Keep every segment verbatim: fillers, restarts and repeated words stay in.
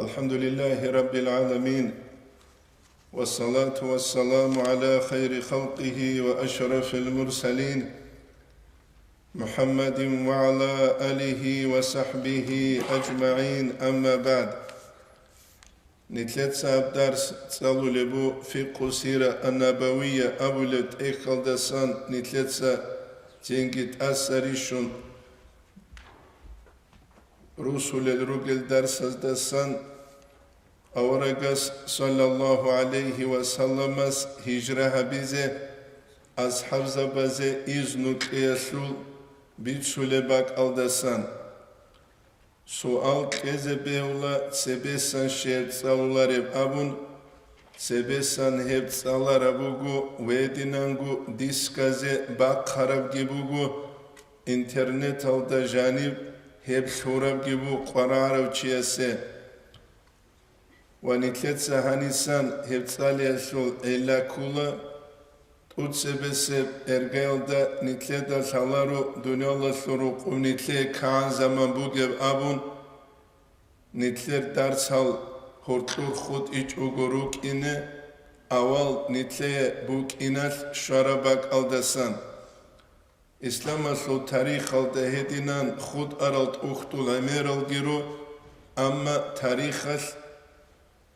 الحمد لله رب العالمين، والصلاة والسلام على خير خلقه وأشرف المرسلين، محمد وعلى آله وصحبه أجمعين، أما بعد. Нилъеца гьаб дарс цӀалулеб бу Фикъу Сира ан-Набавия абулеб тӀехьалдасан, нилъеца цинги тӀаса рищун русулел ругел дарсаздасан, аварагас, саллаллагьу гӀалайгьи ва салламас, гьижра гьабизе асхӀабзабазе изну кьеялъул бицулеб бакӀалдасан. Суал кьезе бегьула, цебесан щиб цӀалулареб абун, цебесан гьеб цӀалараб буго ва гьединанго дисказе бахъарабги буго, интернеталда жаниб гьеб лъурабги буго къваригӀарав чиясе. Ва нилъеца гьанисан гьеб цӀалиялъул гӀилла ккола, тӀоцебесеб иргаялда нилъеда лъаларо дуниялалъул рукъуб нилъее кагӀан заман бугеб абун, нилъер дарсал гьоркьор хутӀичӀого рукӀине, авал нилъее букӀиналъ щвараб бакӀалдасан. Исламалъул тарихалда гьединан хутӀарал тӀухьдул гӀемералги ру, амма тарихалъ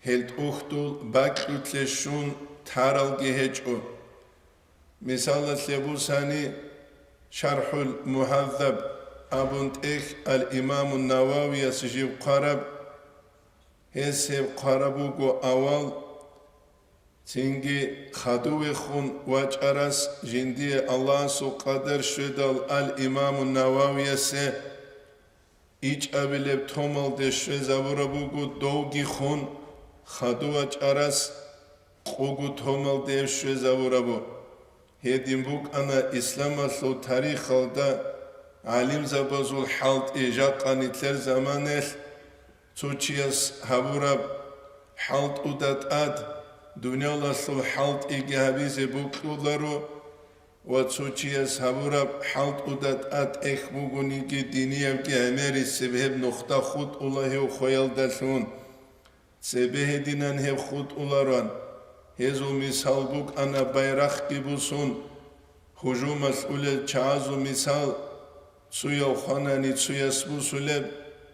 гьел тӀухьдул бакьулъе щун таралги гьечӀо. Мисалалъе бусани, ШархӀул Мугьаззаб абун тӀехь ал-Имамун Нававияс жив хъвараб, гьес гьеб хъвараб буго авал, цинги хадувехун вачӀарас жиндие Аллагьасул къадар щведал ал-Имамун Нававиясе ичӀабилеб томалде щвезабураб буго довги хун, хадув вачӀарас къугу томалде щвезабурабу. Гьедин букӀана исламалъул тарихалда гӀалимзабазул хӀалтӀи. Жакъа нилъер заманалъ цо чияс гьабураб хӀалтӀуда тӀад дуниялалъул хӀалтӀиги гьабизе букӀуларо ва цо чияс гьабураб хӀалтӀуда тӀад тӀехь бугониги диниябги гӀемерисеб гьеб нухда хутӀула гьев хвеялдалъун. Цебе гьединан гьеб хутӀулароан. Гьезул мисал букӀана байрахъги бусун, гьужумалъ улел чагӀазул мисал, цуяв хванани цуяс бусулеб,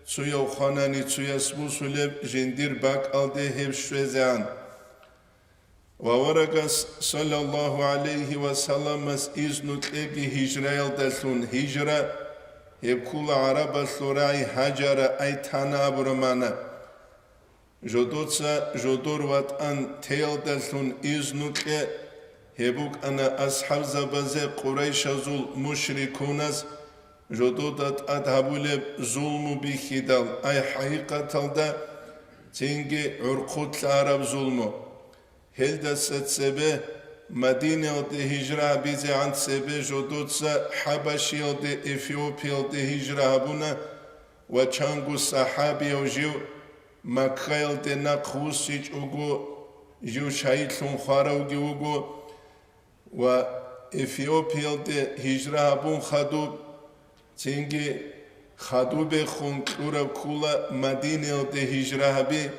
цуяв хванани цуяс бусулеб, жиндир бакӀалде гьеб щвезегӀан. Ва аварагас, саллаллагьу гӀалайгьи ва салламас, изну кьеги гьижраялдалъун, гьижра, гьеб ккула гӀарабалъул рагӀи гьажара, ай тана абураб магӀна. Жодоца жодор ватӀан теялдалъун изну кье, гьеб букӀана асхӀабзабазе къурайшазул мушрикуназ жодода тӀад гьабулеб зулму бихьидал, ай хӀакъикъаталда цинги гӀурхъулъ араб зулму. Гьелдаса цебе Мадинаялде гьижра гьабизегӀан цебе жодоца ХӀабашиялде, Эфиопиялде гьижра гьабуна ва чанго сахӀабияв жив Маккаялде нахъ вуссичӀого, жив шагьидлъун хваравги вуго ва Эфиопиялде гьижра гьабун хадуб, цинги хадубехун кьураб ккула Мадинаялде гьижра гьаби,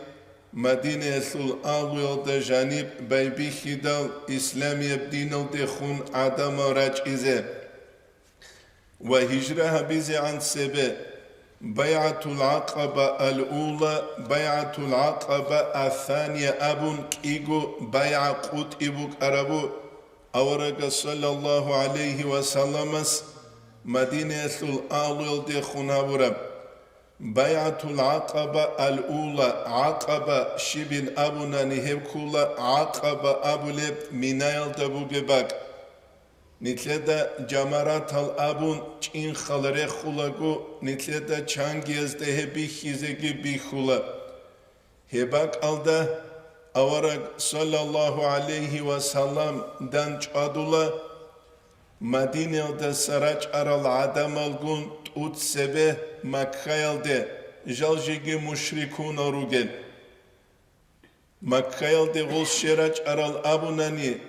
Мадинаялъул агьлуялда жаниб байбихьидал исламияб диналдехун гӀадамал рачӀизе. Ва гьижра гьабизегӀан цебе БайгӀатул ГӀакъаба ал-Ула, БайгӀатул ГӀакъаба ас-Сания абун кӀиго байгӀа къутӀи букӀарабу, аварагас, саллаллагьу гӀалайгьи ва салламас, Мадинаялъул агьлуялдехун гьабураб. БайгӀатул ГӀакъаба ал-Ула, ГӀакъаба щибин абунани, гьеб ккула ГӀакъаба абулеб Минаялда бугеб бакӀ. Нилъеда жамаратал абун чӀинхал рехулаго, нилъеда чангиязда гьеб бихьизеги бихьула. Гьеб бакӀалда авараг, саллаллагьу гӀалайгьи ва саллам, дандчӀвадула, Мадинаялдаса рачӀарал гӀадамалгун тӀуцебе Маккаялде, жал жеги мушрикунал ругел. Маккаялде гъол щерачӀарал абунани,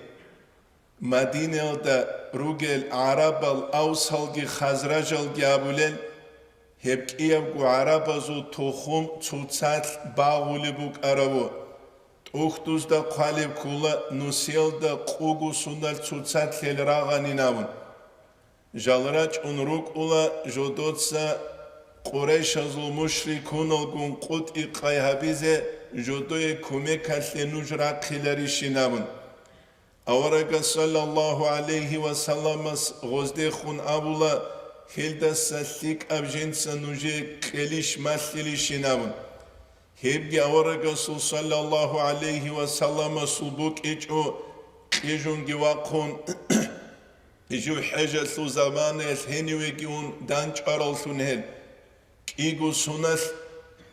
Мадинаялда ругел гӀарабал, авсалги хазражалги абулел, Гьеб кӀиябго гӀарабазул тухум цоцалъ багъулеб букӀараву. ТӀухьдузда хъвалеб ккола нусиялда къуго суналъ цоцалъ гьел рагъанин абун. Жал рачӀун рукӀула жодоца Къурайшазул мушрикуналгун къутӀи-къай гьабизе, жодое кумекалъе нуж рахъиларищин абун. Аварагас саллаллагьу гӀалайгьи ва салламас гъоздехун абула, гьелдаса лъикӀаб жинца нужее кьелищ малъилищин абун. Гьебги аварагасул саллаллагьу гӀалайгьи ва салламасул букӀичӀо, кьижунги вахъун, жив хӀежалъул заманаялъ гьенивеги ун данчӀвараллъун гьел. КӀиго суналъ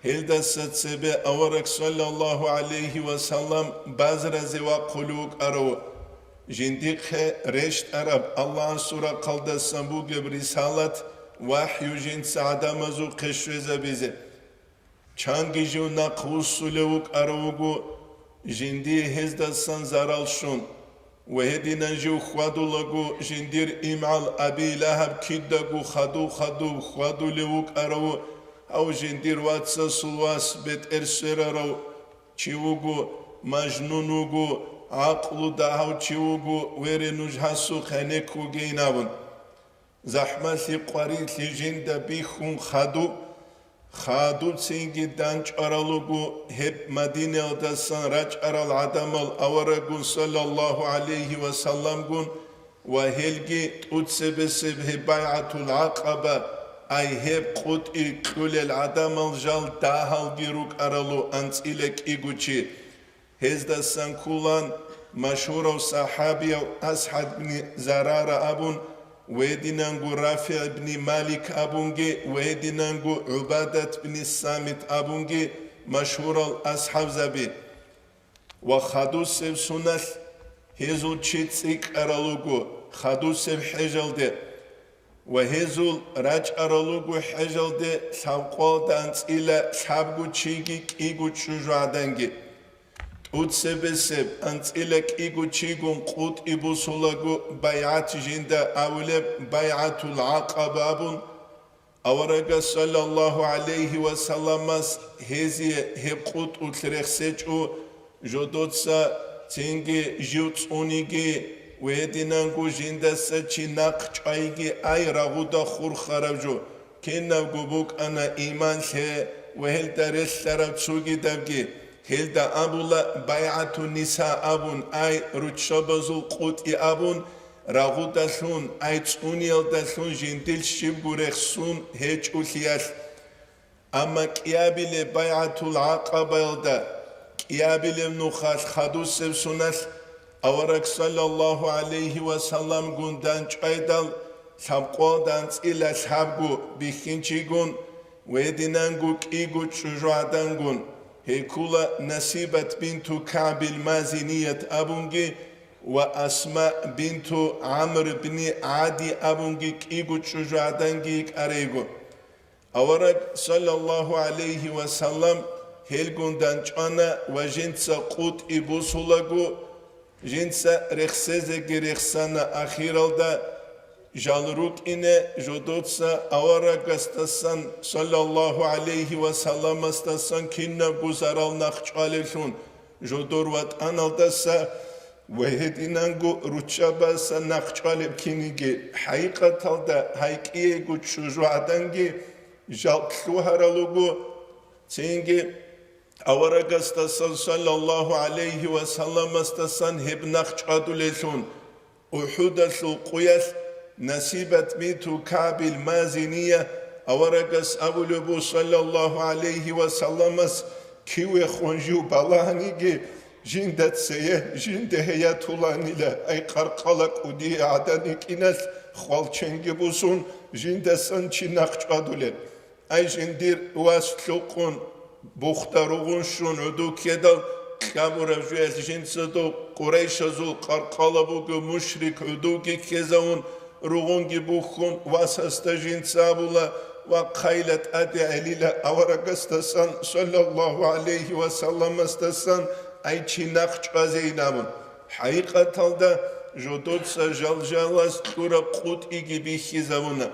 гьелдаса цебе авараг саллаллагьу гӀалайгьи ва саллам базразе вахъулев вукӀарав, жиндихъе рещтӀараб Аллагьасул рахъалдасан бугеб рисалат, вахӀю жинца гӀадамазухъе щвезабизе. Чанги жив нахъ вуссулев вукӀарав вуго, жиндие гьездасан зарал щун, ва гьединан жив хьвадулаго, жиндир имгӀал Аби Лагьаб кидаго хадув-хадув хьвадулев вукӀарав, гьав жиндир вацасул вас бетӀер сверарав чи вуго, мажнун вуго, гӀакълу дагьав чи вуго, вере нуж гьасухъ гьенеккугейин абун. ЗахӀмалъи къварилъи жинда бихьун хадуб, хадубцинги данчӀваралугу гьеб Мадинаялдасан рачӀарал гӀадамал аварагун саллаллагьу гӀалайгьи ва салламгун ва гьелги тӀуцебесеб гьеб БайгӀатул ГӀакъаба, ай гьеб къутӀи кьулел гӀадамал жал дагьалги рукӀаралу анцӀила кӀиго чи. Гьездасан кколан машгьурав сахӀабияв АсгӀад бни Зарара абун, ва гьединанго РафигӀ бни Малик абунги, ва гьединанго ГӀубадат бни Самит абунги машгьурал асхӀабзаби. Ва хадусеб суналъ гьезул чи цӀикӀкӀарал руго хадусеб хӀежалде. Ва гьезул рачӀарал руго хӀежалде лъабкъоялда анцӀила лъабго чиги кӀиго чӀужугӀаданги. ТӀуцебесеб анцӀила кӀиго чигун къутӀи бусулаго байгӀат жинда абулеб БайгӀатул ГӀакъаба абун, аварагас саллаллагьу гӀалайгьи ва салламас гьезие гьеб къутӀулъ рехсечӀо, жодоца цинги жив цӀуниги, ва гьединанго жиндаса чи нахъ чӀвайги, ай, рагъуда хурхарав жо, кинабго букӀана иман лъе ва гьелда релълъараб цогидабги, гьелда абула БайгӀатун ниса абун, ай, руччабазул къутӀи абун, рагъудалъун, ай, цӀуниялдалъун жиндил щибго рехсун гьечӀолъиялъ. Амма кӀиабилеб БайгӀатул ГӀакъабаялда, кӀиабилеб нухалъ хадусеб суналъ авараг саллаллагьу гӀалайгьи ва салламгун данчӀвайдал, лъабкъоялда анцӀила лъабго бихьинчигун ва гьединанго кӀиго чӀужугӀадангун, гьей ккола Насибат бинту КагӀбил Мазиният абунги ва Асма бинту ГӀамр бни ГӀади абунги кӀиго чӀужугӀаданги йикӀарайго. Авараг, саллаллагьу гӀалайгьи ва саллам, гьелгун данчӀвана ва жинца къутӀи бусулаго, жинца рехсезеги рехсана. Ахиралда жал рукӀине жодоца аварагасдасан, саллаллагьу гӀалайгьи ва салламасдасан, кинабго зарал нахъчӀвалевлъун, жодор ватӀаналдаса ва гьединанго руччабаса нахъчӀвалеб киниги, хӀакъикъаталда гьай кӀиего чӀужугӀаданги жал лъугьарал руго, цинги аварагасдасан, саллаллагьу гӀалайгьи ва салламасдасан, гьеб нахъчӀвадулеллъун. УхӀудалъул къуялъ Насибат бинту КагӀбил Мазиния аварагас абулеб бу, саллаллагьу гӀалайгьи ва салламас, кивехун жив балагьаниги, жинда цее, жинда гьеятуланила, ай къаркъала кӀудияй гӀадан йикӀиналъ хвалченги бусун, жиндасан чи нахъчӀвадулел. Ай жиндир вас лъукъун, бухда ругъун щун гӀуду ккедал, кьабураб жуялъ жинцадул Къурайшазул къаркъала бугеб мушрик гӀудуги ккезавун, ругъунги бухьун, васасда жинца абула ва хъайла тӀаде гӀелила аварагасдасан, саллаллагьу гӀалайгьи ва салламасдасан, ай чи нахъ чӀвазейин абун. ХӀакъикъаталда жодоца жал-жалаз кьураб къутӀиги бихьизавуна.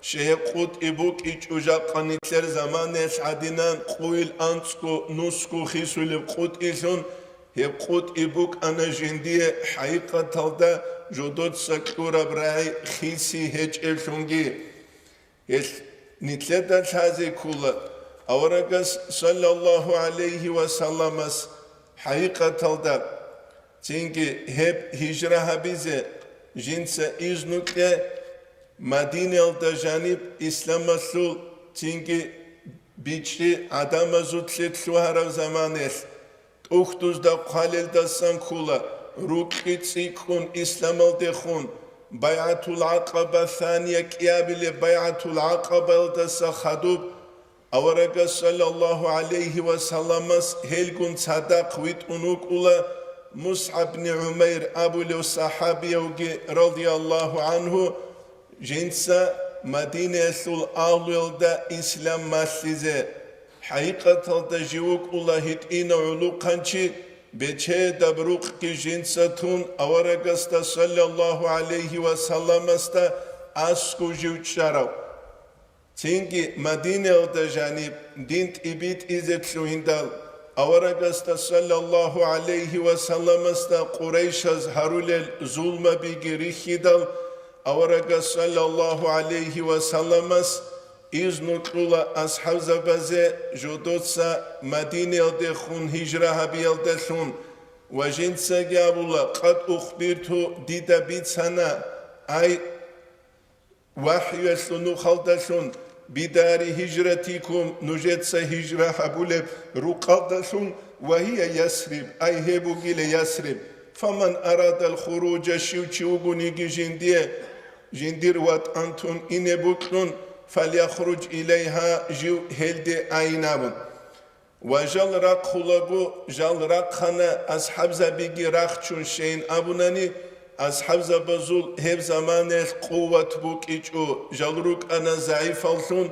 Щай гьеб къутӀи букӀичӀо жакъа нилъер заманаялъ гӀадинан къуйил анцӀго нусго хисулеб къутӀилъун, гьеб къутӀи букӀана жиндие хӀакъикъаталда жодоца кьураб рагӀи хиси гьечӀеблъунги. Гьелъ нилъеда лъазе ккола, аварагас, саллаллагьу гӀалайгьи ва салламас, хӀакъикъаталда, цинги гьеб гьижра гьабизе жинца изну кье, Мадинаялда жаниб исламалъул цинги бичӀчӀи гӀадамазулъе лъугьараб заманаялъ, ТӀухьдузда хъвалелдасан ккола, рукьи цӀикӀкӀун исламалдехун, БайгӀатул ГӀакъаба, Сания кӀиабилеб БайгӀатул ГӀакъабаялдаса хадуб, аварагас, саллаллагьу гӀалайгьи ва салламас, гьелгун цадахъ витӀун вукӀула МусгӀаб бни ГӀумайр абулев сахӀабиявги, радияллагьу гӀангьу, жинца Мадинаялъул агьлуялда ислам малъизе. ХӀакъикъаталда жив вукӀула гьитӀинав гӀулухъанчи, бечедаб рукъги жинца тун, аварагасда, саллаллагьу гӀалайгьи ва салламасда, аскӀов жив чӀарав. Цинги Мадинаялда жаниб дин тӀибитӀизе лъугьиндал, аварагасда, саллаллагьу гӀалайгьи ва салламасда, къурайшаз гьарулел зулмабиги рихьидал, аварагас, саллаллагьу гӀалайгьи ва салламас, изну кьула асхӀабзабазе жодоца Мадинаялдехун гьижра гьабиялдалъун ва жинцаги абула: «Къад ухбирту», дида бицана, ай, вахӀюялъул нухалдалъун: «Бидари гьижратикум», нужеца гьижра гьабулеб рукъалдалъун, «ва гьия Ясриб», ай, гьеб бугила Ясриб. «Фаман арадал хуруджа», щив чи вугониги жиндие, жиндир ватӀан тун ине букьун, «фальяхруж илайгьа», жив гьелде айин абун. Ва жал рахъулаго, жал рахъана, асхӀабзабиги рахчун щейин абунани, асхӀабзабазул гьеб заманаялъ къуват букӀичӀо, жал рукӀана загӀипаллъун,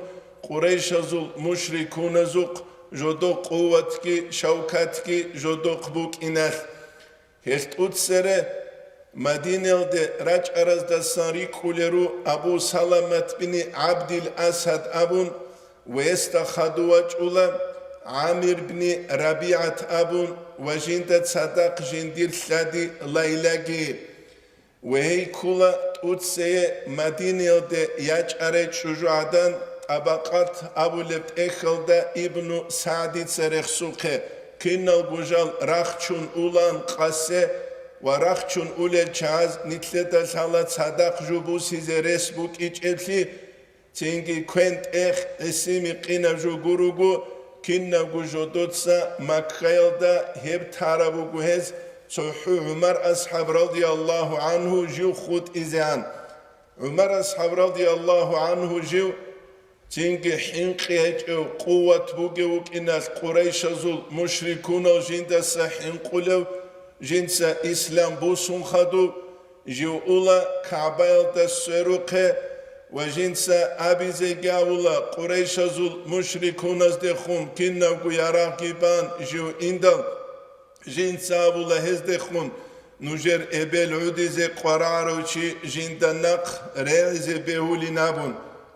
къурайшазул мушрикуназухъ жодо къуватги шавкатги жодохъ букӀиналъ. Гьелъ тӀуцере Мадинаялде рачӀараздасан рикӀкӀулел ру Абу Саламат бни ГӀабдил Асад абун, ва гьесда хадув вачӀула ГӀамир бни РабигӀат абун ва жинда цадахъ жиндир лъади Лайлаги. Ва гьей ккула тӀуцее Мадинаялде ячӀарай чӀужугӀадан, ТӀабакъат абулеб тӀехьалда Ибну СагӀдица рехсухъе, киналго жал рахчун улан къасе ва рахчун улел чагӀаз нилъеда лъала цадахъ жо бусизе рес букӀичӀеблъи, цинги квен-тӀех гӀисими къинаб жо гуруго, кинабго жодоца Маккаялда гьеб тараб буго гьез, цохӀо ГӀумар асхӀаб радияллагьу гӀангьу жив хутӀизегӀан. ГӀумар асхӀаб радияллагьу гӀангьу жив цинги хӀинкъи гьечӀев, къуват бугев вукӀиналъ, къурайшазул мушрикунал жиндаса хӀинкъулев, жинца ислам бусун хадуб, жив ула КагӀбаялда сверухъе ва жинца абизеги авула, къурайшазул мушрикуназдехун кинабго ярагъги бан жив индал, жинца абула гьездехун: «Нужер эбел гӀудизе къварагӀарав чи жинда нахъ регӀизе бегьулин абун,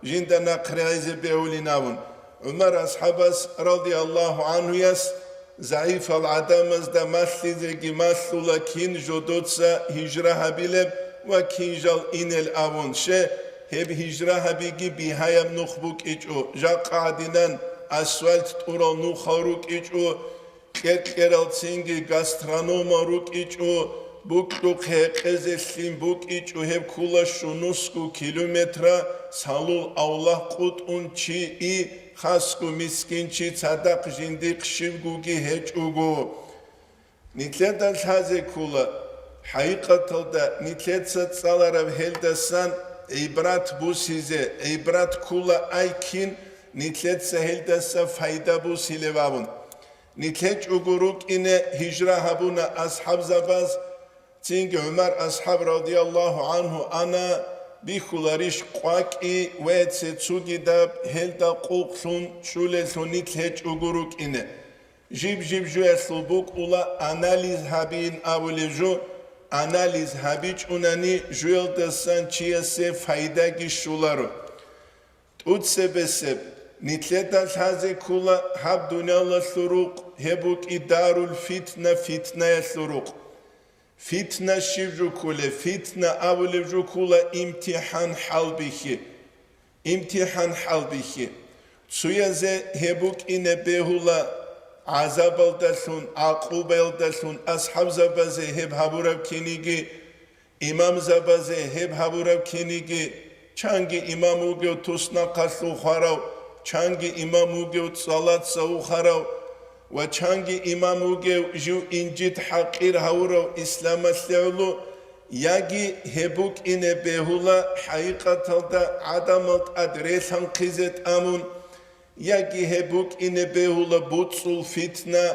жинда нахъ регӀизе бегьулин абун». ГӀумар асхӀабас, радияллагьу гӀангьуяс, загӀипал гӀадамазда малъизеги малъула кин жодоца гьижра гьабилеб ва кин жал инел абун. Ще, гьеб гьижра гьабиги бигьаяб нух букӀичӀо, жакъа гӀадинан асфальт тӀурал нухал рукӀичӀо, кьер-кьерал цинги гастрономал рукӀичӀо, букьухъе гьекъезе лъим букӀичӀо, гьеб ккула щунусго километра, салул авлахъ къутӀун чи и, хасго мискин чи цадахъ жиндихъ щибгоги гьечӀого. Нилъеда лъазе ккула, хӀакъикъаталда нилъеца цӀалараб гьелдасан гӀибрат бусизе, гӀибрат ккула ай кин нилъеца гьелдаса пайда бусилев абун. НилъечӀого рукӀине гьижра гьабуна асхӀабзабаз, цинги ГӀумар асхӀаб радияллагьу гӀангьу ана, бихьуларищ къвакӀи ва цецугидаб гьелда къуллъун чӀулелъул нилъ гьечӀого рукӀине. Жиб-жиб жуялъул букӀула анализ гьабиин абулеб жо, анализ гьабичӀунани жуялдасан чиясе пайдаги щоларо. ТӀуцебесеб, нилъеда лъазе ккола гьаб дуниялалъул рукъ, гьеб букӀи дарул фитна, фитнаялъул рукъ. Фитна щиб жо кколеб? Фитна абулеб жо ккола имтихӀан хӀалбихьи. ИмтихӀан хӀалбихьи. Цоязе гьеб букӀине бегьула гӀазабалдалъун, гӀакъубаялдалъун, асхӀабзабазе гьеб гьабураб киниги, имамзабазе гьеб гьабураб киниги, чанги имам вугев туснахъалъув хварав, чанги имам вугев цӀалаца вухарав ва чанги имам вугев жив инжит-хӀакъир гьавурав исламалъе гӀоло, яги гьеб букӀине бегьула хӀакъикъаталда гӀадамал тӀад релъанхъизе тӀамун, яги гьеб букӀине бегьула буцӀцӀул фитна,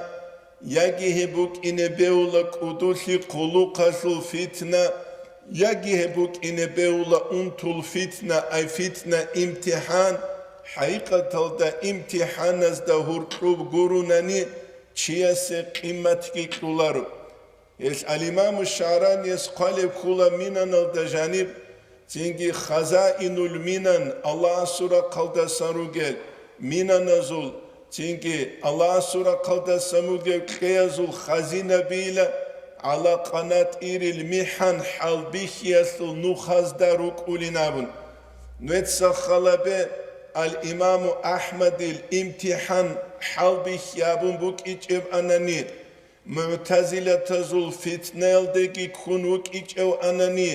яги гьеб букӀине бегьула кӀудулъи хъулухъалъул фитна, яги гьеб букӀине бегьула унтул фитна, ай фитна, имтихӀан. ХӀакъикъаталда имтихӀаназда гьуркьуб гурунани, чиясе къиматги кьоларо. Гьелъ ал-Имаму ШагӀранияс хъвалеб ккола Минаналда жаниб, цинги Хазаинуль Минан, Аллагьасул рахъалдасан ругел, Минаназул, цинги Аллагьасул рахъалдасан бугеб кьеязул хазинабийила, гӀала къанатӀирил михӀан хӀалбихьиялъул нухазда рукӀулин абун. Нуеца халабе ал-Имаму АхӀмадил имтихӀан хӀалбихьи абун букӀичӀеб анани, МугӀтазилатазул фитнаялдеги ккун вукӀичӀев анани,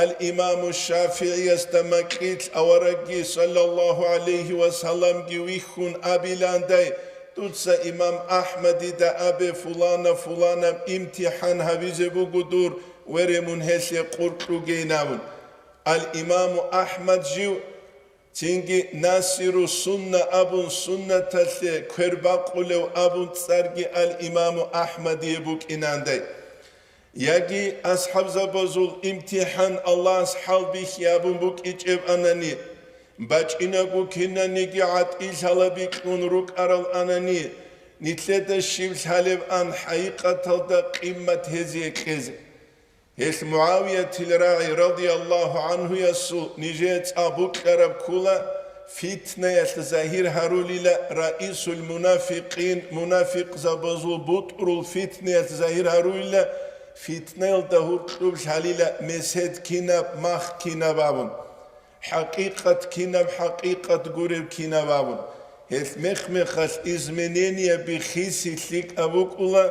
ал-Имаму ШафигӀиясда макьилъ аварагги, саллаллагьу гӀалайгьи ва салламги, вихьун абиландай, дуца имам АхӀмадида абе, фулана-фуланаб имтихӀан гьабизе буго дур, вере, мун гьелъе къуркьугейин абун. Ал-Имаму АхӀмад жив Цинги Насиру Сунна абун, суннаталъе квер бакъулев абун цӀарги ал-Имаму АхӀмадие букӀинандай. Яги асхӀабзабазул имтихӀан Аллагьас хӀалбихьи абун букӀичӀеб анани, бачӀинаго кинаниги гӀатӀил гьалабикьун рукӀарал анани, нилъеда щиб лъалеб ан хӀакъикъаталда къимат гьезие кьезе. Гьелъ МугӀавиятил рагӀи радияллагьу гӀанхуясул нижее цӀа букьараб ккола, фитнаялъ загьир гьарулила раисул мунафикъин, мунафикъзабазул бутӀрул фитнаялъ загьир гьарулила, фитнаялда гьуркьуб лъалила месед кинаб, мах кинаб абун. ХӀакъикъат кинаб, хӀакъикъат гуреб кинаб абун. Гьелъ мех-мехалъ изменение бихиси лъикӀаб букӀула,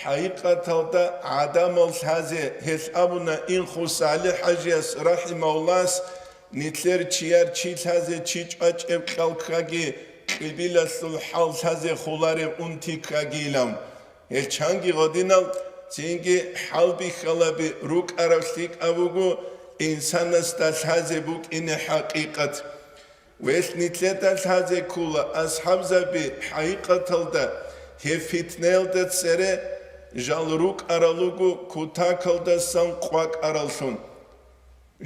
хӀакъикъаталда гӀадамал лъазе. Гьелъ абуна Инху СалихӀ-хӀажияс, рахӀимагьуллагьас, нилъер чияр чи лъазе, чи чӀвачӀеб кьал ккаги, кьибилалъул хӀал лъазе хулареб унти ккагилан. Гьел чанги гъодинал цинги хӀалбихьалаби рукӀарав лъикӀаб буго инсанасда лъазе букӀине хӀакъикъат. Гьелъ нилъеда лъазе ккола, асхӀабзаби хӀакъикъаталда гьеб фитнаялда цере жал рукӀарал руго кутакалдасан къвакӀараллъун.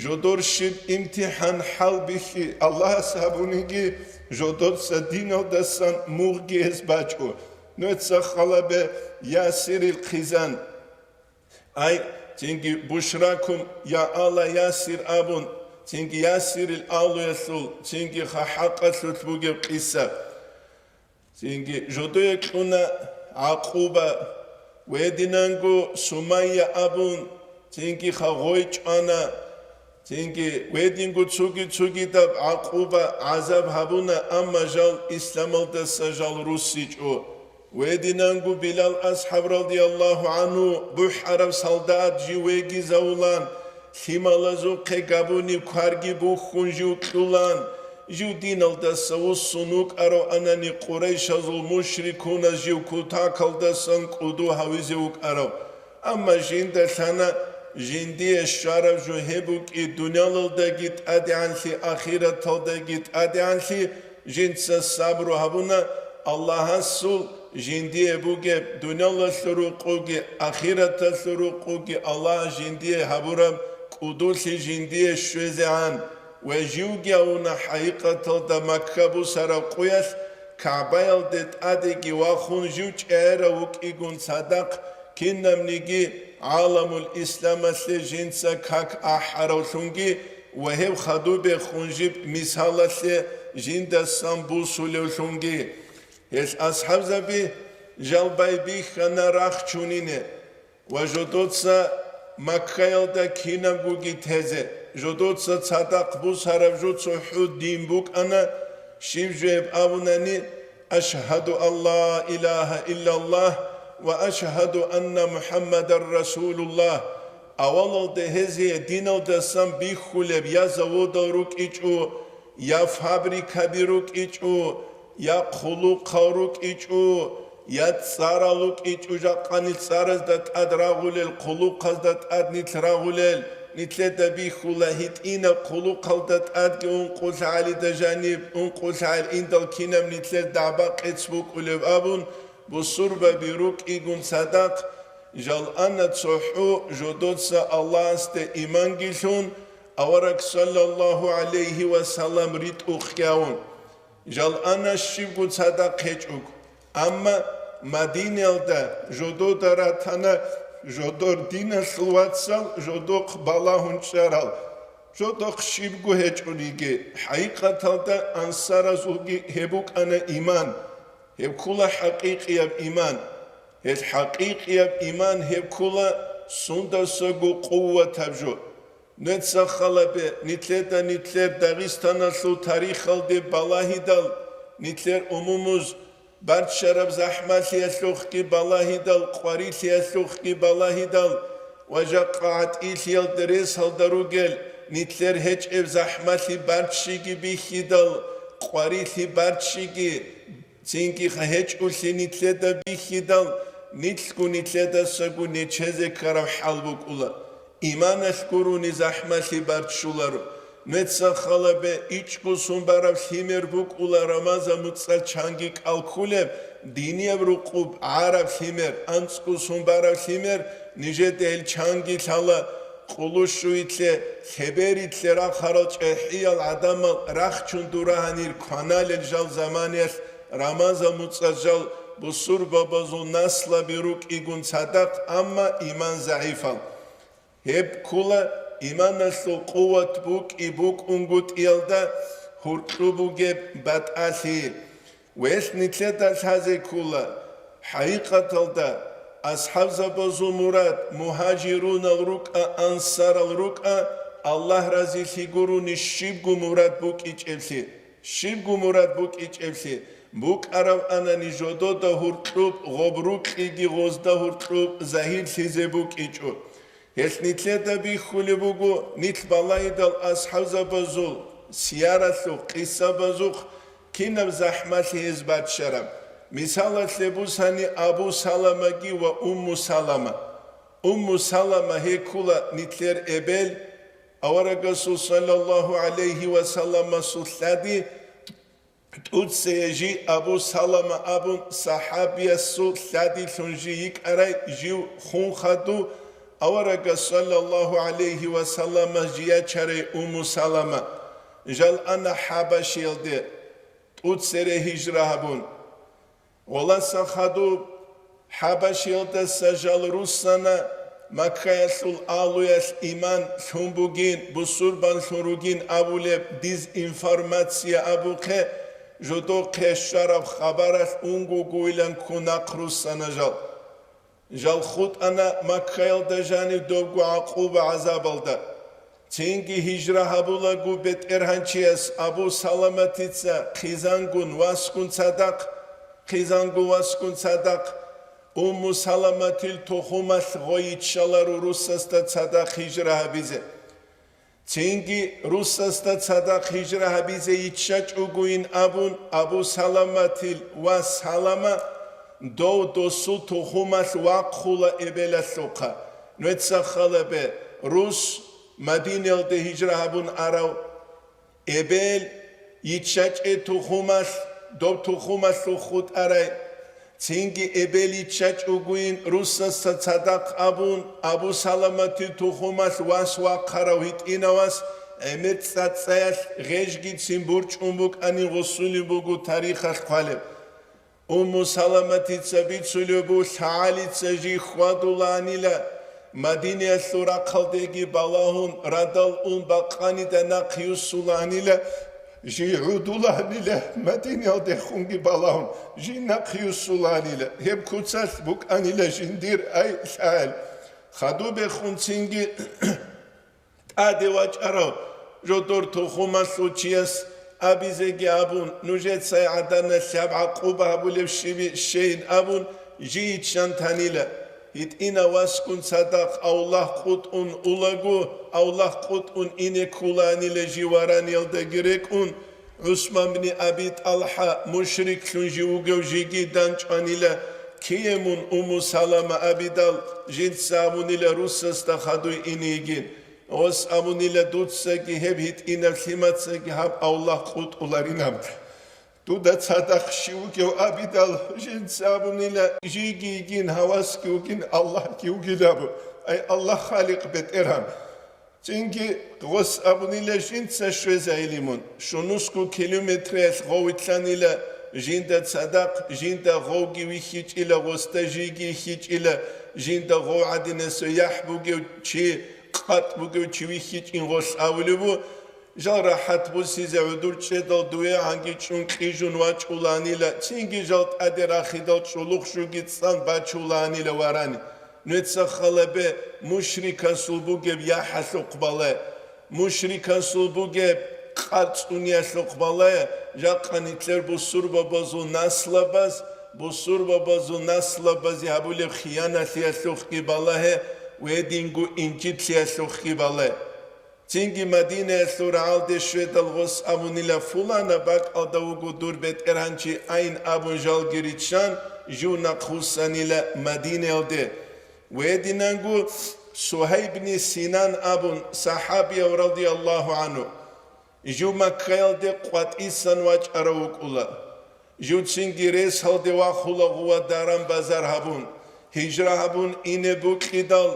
Жодор щиб имтихӀан хӀалбихьи Аллагьас гьабуниги, жодоца диналдасан мугъги гьес бачӀо. Нуца халабе Ясирил хъизан. Ай, цинги бушракум я ала Ясир абун, цинги Ясирил алуялъул, цинги ха-, хӀакъалъулъ бугеб къиса. Цинги жодое кьуна гӀакъуба, гьединанго Сумайя абун, цинги хагъой чӀвана, цинги гьединго цуги-цугидаб гӀакъуба, гӀазаб гьабуна, амма жал исламалдаса жал руссичӀо. Гьединанго Билал асхӀаб радияллагьу гӀанху бухӀараб солдат жив вегизавулан, лъималазухъе габуниб кварги бухьун жив кьулан, жив диналдаса вуссун вукӀарав анани, Къурайшазул мушрикуназ жив кутакалдасан кӀуду гьавизе вукӀарав. Амма жинда лъана, жиндие щвараб жо гьеб букӀи, дуниялалдаги тӀадегӀанлъи, ахираталдаги тӀадегӀанлъи, жинца сабру гьабуна, Аллагьасул жиндие бугеб дуниялалъул рукъуги, ахираталъул рукъуги Аллагь жиндие гьабураб кӀудулъи жиндие щвезегӀан. Ва живги авуна хӀакъикъаталда Макка бусараб къуялъ, КагӀбаялде тӀадеги вахун, жив чӀегӀерав вукӀигун цадахъ, кинабниги гӀаламул исламалъе жинца как ахӀаравлъунги ва гьеб хадуб бехун жиб мисалалъе жиндасан бусулевлъунги. Гьел асхӀабзаби жал байбихьана рахчунине ва жодоца Маккаялда кинабгоги тезе, жодоца цадахъ бусараб жо цохӀо дин букӀана, щиб жоеб абунани, «Ашгьаду ан ла илагьа иллаллагь ва ашгьаду анна МухӀаммадан расулуллагь». Авалалда гьезие диналдасан бихьулеб я заводал рукӀичӀо, я фабрикаби рукӀичӀо, я хъулухъал рукӀичӀо, я цӀарал рукӀичӀо, жакъани цӀаразда тӀад рагъулел, хъулухъазда тӀад нилъ рагъулел, нилъеда бихьула гьитӀинаб хъулухъалда тӀадги ункъулъ гӀалида жаниб, ункъулъ гӀал индал кинаб нилъер дагӀба-къец букӀулеб абун, бусурбаби рукӀигун цадахъ, жал ана цохӀо жодоца Аллагьасде иманги лъун, авараг саллаллагьу гӀалайгьи ва саллам ритӀухъ гьавун. Жал ана щибго цадахъ гьечӀого. Амма Мадинаялда жодода ратана жодор диналъул вацал жодохъ балагьун чӀарал, жодохъ щибго гьечӀониги, хӀакъикъаталда ансаразулги гьеб букӀана иман. Гьеб ккола хӀакъикъияб иман. Гьел хӀакъикъияб иман гьеб ккола сундасаго къуватаб жо. Нуца халабе, нилъеда нилъер Дагъистаналъул тарихалде балагьидал, нилъер умумуз барччараб захӀмалъиялъухъги балагьидал, къварилъиялъухъги балагьидал ва жакъа гӀатӀилъиялда ресалда ругел, нилъер гьечӀеб захӀмалъи барччиги бихьидал, къварилъи барччиги, цинги гьечӀолъи нилъеда бихьидал, нилъго нилъедасаго нечезе ккараб хӀал букӀула. Иманалъ гурони захӀмалъи барччуларо. Нуца халабе ичӀго сунбараб лъимер букӀула Рамазан муцӀал чанги кӀал кколеб, динияб рукъуб гӀараб лъимер, анцӀго сунбараб лъимер, нижеда гьел чанги лъала, къулущуйтлъе, лъеберитлъе рахъарал чӀехӀиял гӀадамал рахчун дура гьанир кваналел жал заманиялъ Рамазан муцӀал жал бусурбабазул наслаби рукӀигун цадахъ, амма иман загӀипал. Гьеб ккола иманалъул къуват букӀи-букӀунгутӀиялда гьуркьу бугеб батӀалъи. Велъ нилъеда лъазе ккола, хӀакъикъаталда, асхӀабзабазул мурад мугьажирунал рукӀа, ансарал рукӀа, Аллагь разилъи гурони щибго мурад букӀичӀеблъи, щибго мурад букӀичӀеблъи, букӀараб анани жодода гьуркьуб гъоб рукьиги гъозда гьуркьуб загьирлъизе букӀичӀо. Гьелъ нилъеда бихьулеб буго, нилъ балагьидал асхӀабзабазул сияралъухъ, къисабазухъ кинаб захӀмалъи гьез баччараб. Мисалалъе бусани Абу Саламаги ва Умму Салама. Умму Салама гьекула нилъер эбел, аварагасул саллаллагьу гӀалайгьи ва салламасул лъади, ТӀуцее жи Абу Салама абун сахӀабиясул лъадилъун жи йикӀарай жив хун хадув, аварагас саллаллагьу гӀалайгьи ва саллама жи ячарай Умму Салама, жал ана ХӀабашиялде, тӀуцере гьижра гьабун. Гъоласа хадуб, ХӀабашиялдаса жал руссана, Маккаялъул агьлуялъ иман лъун бугин, бусурбанлъун ругин абулеб дизинформация абухъе, жодохъе щвараб хабаралъ унгогойилан ккун нахъ руссана жал. Жал хутӀана Маккаялда жанив добго гӀакъуба-гӀазабалда. Цинги гьижра гьабулаго бетӀергьанчияс Абу Саламатица хъизангун васгун цадахъ, хъизангун васгун цадахъ, Умму Саламатил тухумалъ гъой йиччаларо руссасда цадахъ гьижра гьабизе. Цинги руссасда цадахъ гьижра гьабизе йиччачӀогойин абун, Абу Саламатил вас Салама дов досул тухумалъ вахъула эбелалъухъа. Нуеца халабе, рус Мадинаялде гьижра гьабун арав эбел йиччачӀей тухумалъ, доб тухумалъухъ хутӀарай. Цинги эбел йиччачӀогойин руссасда цадахъ абун, Абу Саламатил тухумалъ вас вахъарав гьитӀинав вас гӀемер цӀацӀаялъ гъежгицин бурчӀун букӀанин гъосулеб буго тарихалъ хъвалеб. Умму Саламатица бицулеб буго, лъагӀалица жий хьвадулаанила, Мадинаялъул рахъалдеги балагьун, радал ун бакъанида нахъ юссулаанила, Жий гӀодуланила Мадинаялдехунги балагьун, жий нахъе юссуланила, гьеб куцалъ букӀанила жиндир, ай, лъагӀел. Хадубехун цинги тӀаде вачӀарав жодор тухумалъул чияс абизеги абун, нужецай гӀадана лъаб гӀакъуба гьабулеб щиби щейин абун, жий иччан танила. ГьитӀинав васгун цадахъ авлахъ къутӀун улаго, авлахъ къутӀун ине ккуланила жий вараниялдаги рекӀун, ГӀусман бни Аби ТӀалхӀа мушриклъун жив вугев жийги данчӀванила, кие мун Умму Салама абидал, жинца абунила русасда хадуй ине йигин. Гъос абунила дуцаги гьеб гьитӀинаб лъимацаги гьаб авлахъ къутӀуларинаб. Дуда цадахъ щив вугев абидал, жинца абунила, жийги йигин, гьавасги вугин, Аллагьги вугилабу. Ай Аллагь, Халикъ, БетӀергьан! Цинги гъос абунила жинца щвезайилимун, щунусго километраялъ гъов вилълъанила, жинда цадахъ, жинда гъовги вихьичӀила, гъосда жийги йихьичӀила, жинда гъов гӀадинасев яхӀ бугев чи, къатӀ бугев чи вихьичӀин гъолъ абулеб бу, жал рахӀат бусизе гӀодор чӀедал дуе гьанги чӀун кьижун вачӀуланила, цинги жал тӀаде рахидал чӀулухъ жуги цӀан бачуланила варани. Нуеца халабе мушрикасул бугеб яхӀалъухъ балай, мушрикасул бугеб къарцӀуниялъухъ балай, жакъа нилъер бусурбабазул наслабаз, бусурбабазул наслабазе гьабулеб хияналъиялъухъги балагье, гьединго инжитлъиялъухъги балай. Цинги Мадинаялъул рагӀалде щведал гъос абунила, фулана бакӀалда вуго дур бетӀергьанчи айн абун жалги риччан, жив нахъвуссанила Мадинаялде. Гьединанго Сугьайбни Синан абун сахӀабияв радияллагьу гӀанху, жив Маккаялде къватӀисан вачӀарав вукӀула. Живцинги ресалде вахула гъува даран-базар гьабун, гьижра гьабун ине букьидал,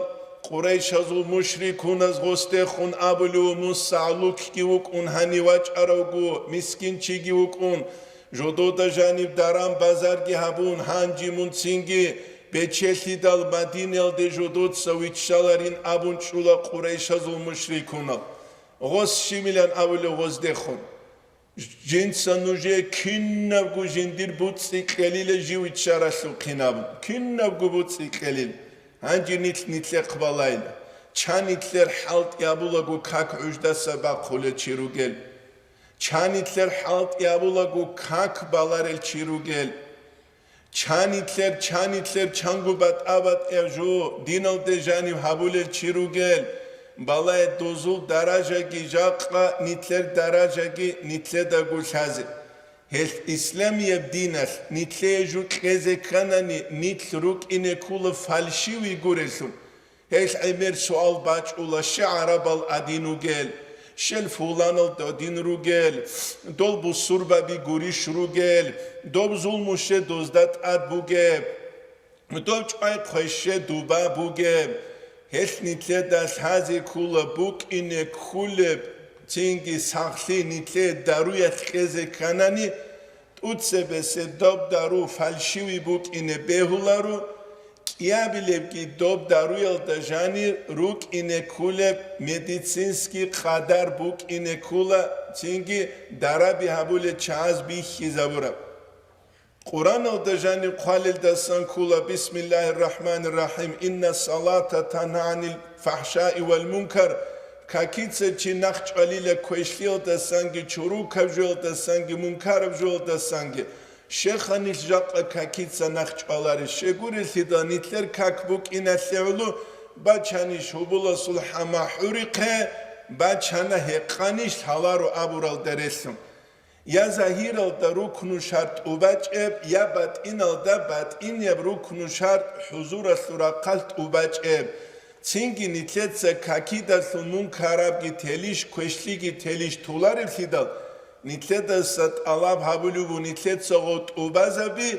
къурайшазул мушрикуназ гъосдехун абулев мусагӀлукги вукӀун гьанив вачӀаравго мискинчиги вукӀун, жодода жаниб даран-базарги гьабун, гьанжи мунцинги бечелъидал Мадинаялде жодоца виччаларин абун чӀула къурайшазул мушрикунал. Гъос щибилан абулев гъоздехун. Жинца нужее кинабго жиндир буцӀцӀи кьелила жив виччаралъухъин абун, кинабго буцӀцӀи кьелил. Гьанже нилъ нилъехъ балайла, чан нилъер хӀалтӀи абулаго как гӀуждаса бахъулел чи ругел. Чан нилъер хӀалтӀи абулаго как баларел чи ругел. Чан нилъер, чан нилъер, чанго батӀа-батӀияб жо диналде жанив гьабулел чи ругел, балай дозул даражаги жакъа, нилъер даражаги нилъедаго лъазе. Гьелъ исламияб диналъ нилъее жо кьезе кканани, нилъ рукӀине ккула фальшивый гурелъул. Гьел гӀемер суал бачӀула: щай гӀарабал адин ругел? Щай фуланал додин ругел? Дол бусурбаби гурищ ругел? Доб зулмуще дозда тӀад бугеб? Доб чӀвай хъвеще дуба бугеб? Гьелъ нилъеда лъазе ккула букӀине ккулеб, цинги сахлъи нилъее даруялъ кьезе кканани, тӀуцебесеб доб дару фальшивый букӀине бегьуларо, кӀиабилебги доб даруялда жанир рукӀине ккулеб, медицинский къадар букӀине ккула, цинги дараби гьабулел чагӀаз бихьизабураб. Къураналда жаниб хъвалелдасан ккула: «Бисмиллагьир рахӀманир рахӀим, инна салата тангьа гӀанил фахӀшаи вал мункар», какица чи нахъчӀвалила квешлъиялдасанги, чурукаб жоялдасанги, мункараб жоялдасанги. Щай нилъ жакъа какица нахъчӀваларищ? Щайгурелъидал нилъер как букӀиналъе гӀоло, бачанищ гьубуласул хӀама хӀурихъе, бачана гьекъанищ лъаларо абуралда релълъун. Я загьиралда рукну шартӀ тӀубачӀеб, я батӀиналда батӀинияб рукну шартӀ хӀузуралъул рахъалъ тӀубачӀеб. Цинги нилъеца какидалъун мункарабги телищ, квешлъиги телищ толареблъидал, нилъедаса тӀалаб гьабулеб бу нилъеца гъов тӀубазаби,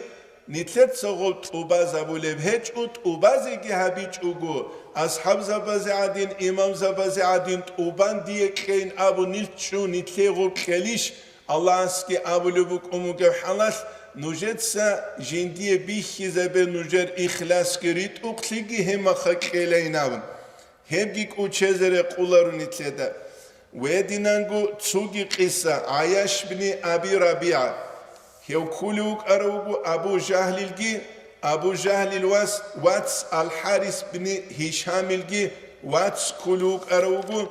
нилъеца гъов тӀубазабулеб гьечӀо, тӀубазеги гьабичӀого, асхӀабзабазе гӀадин, имамзабазе гӀадин тӀубан дие кьейин абун нилъ чӀун нилъее гъов кьелищ, Аллагьасги абулеб букӀун бугеб хӀалалъ, нужеца жиндие бихьизабе нужер ихласги ритӀухълъиги гьемаха кьелайин абун. Гьебги кӀучезе рекъоларо нилъеда. Гьединанго цоги къиса, ГӀаяш бни Аби РабигӀа. Гьев кколев вукӀарав вуго Абу Жагьлилги, Абу Жагьлил вас, вац Ал-ХӀарис бни Гьишамилги вац кколев вукӀарав вуго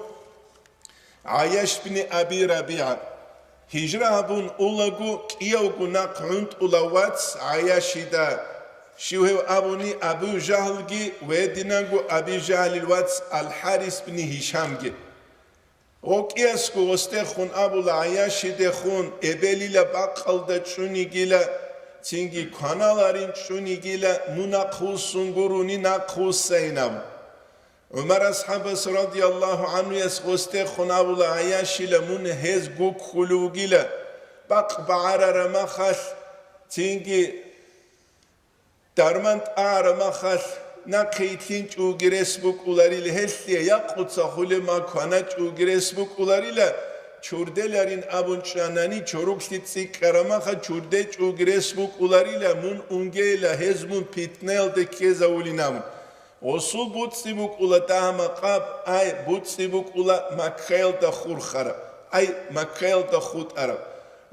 ГӀаяш бни Аби РабигӀа. Гьижра гьабун улаго кӀиявго нахъ гӀунтӀула вац ГӀаяшида. Щив гьев абуни, Абу Жагьлги ва гьединанго Аби Жагьлил вац Ал-ХӀарис бни Гьишамги. Гъов кӀиясго гъосдехун абула, ГӀаяшидехун, эбелила бакъалда чӀунигила, цинги кваналарин чӀунигила, мун нахъвуссун гурони нахъвуссайин абун. ГӀумар асхӀабас радияллагьу гӀанхуяс гъосдехун абула, ГӀаяшила мун гьез гуккулев вугила, бакъ багӀарара махалъ, цинги дарман тӀагӀара махалъ, нахъе итлъинчӀуги рес букӀуларила гьелъие, якъуца хулеб махъ кваначӀуги рес букӀуларила, чурделарин абун чӀанани, чоруклъи цӀикӀкӀара махалъ чурдечӀуги рес букӀуларила, мун унгейила, гьез мун питнаялде ккезавулин абун. Гъосул буцӀцӀи букӀула дагьа-макъаб, ай, буцӀцӀи букӀула Маккаялда хурхараб, ай, Маккаялда хутӀараб.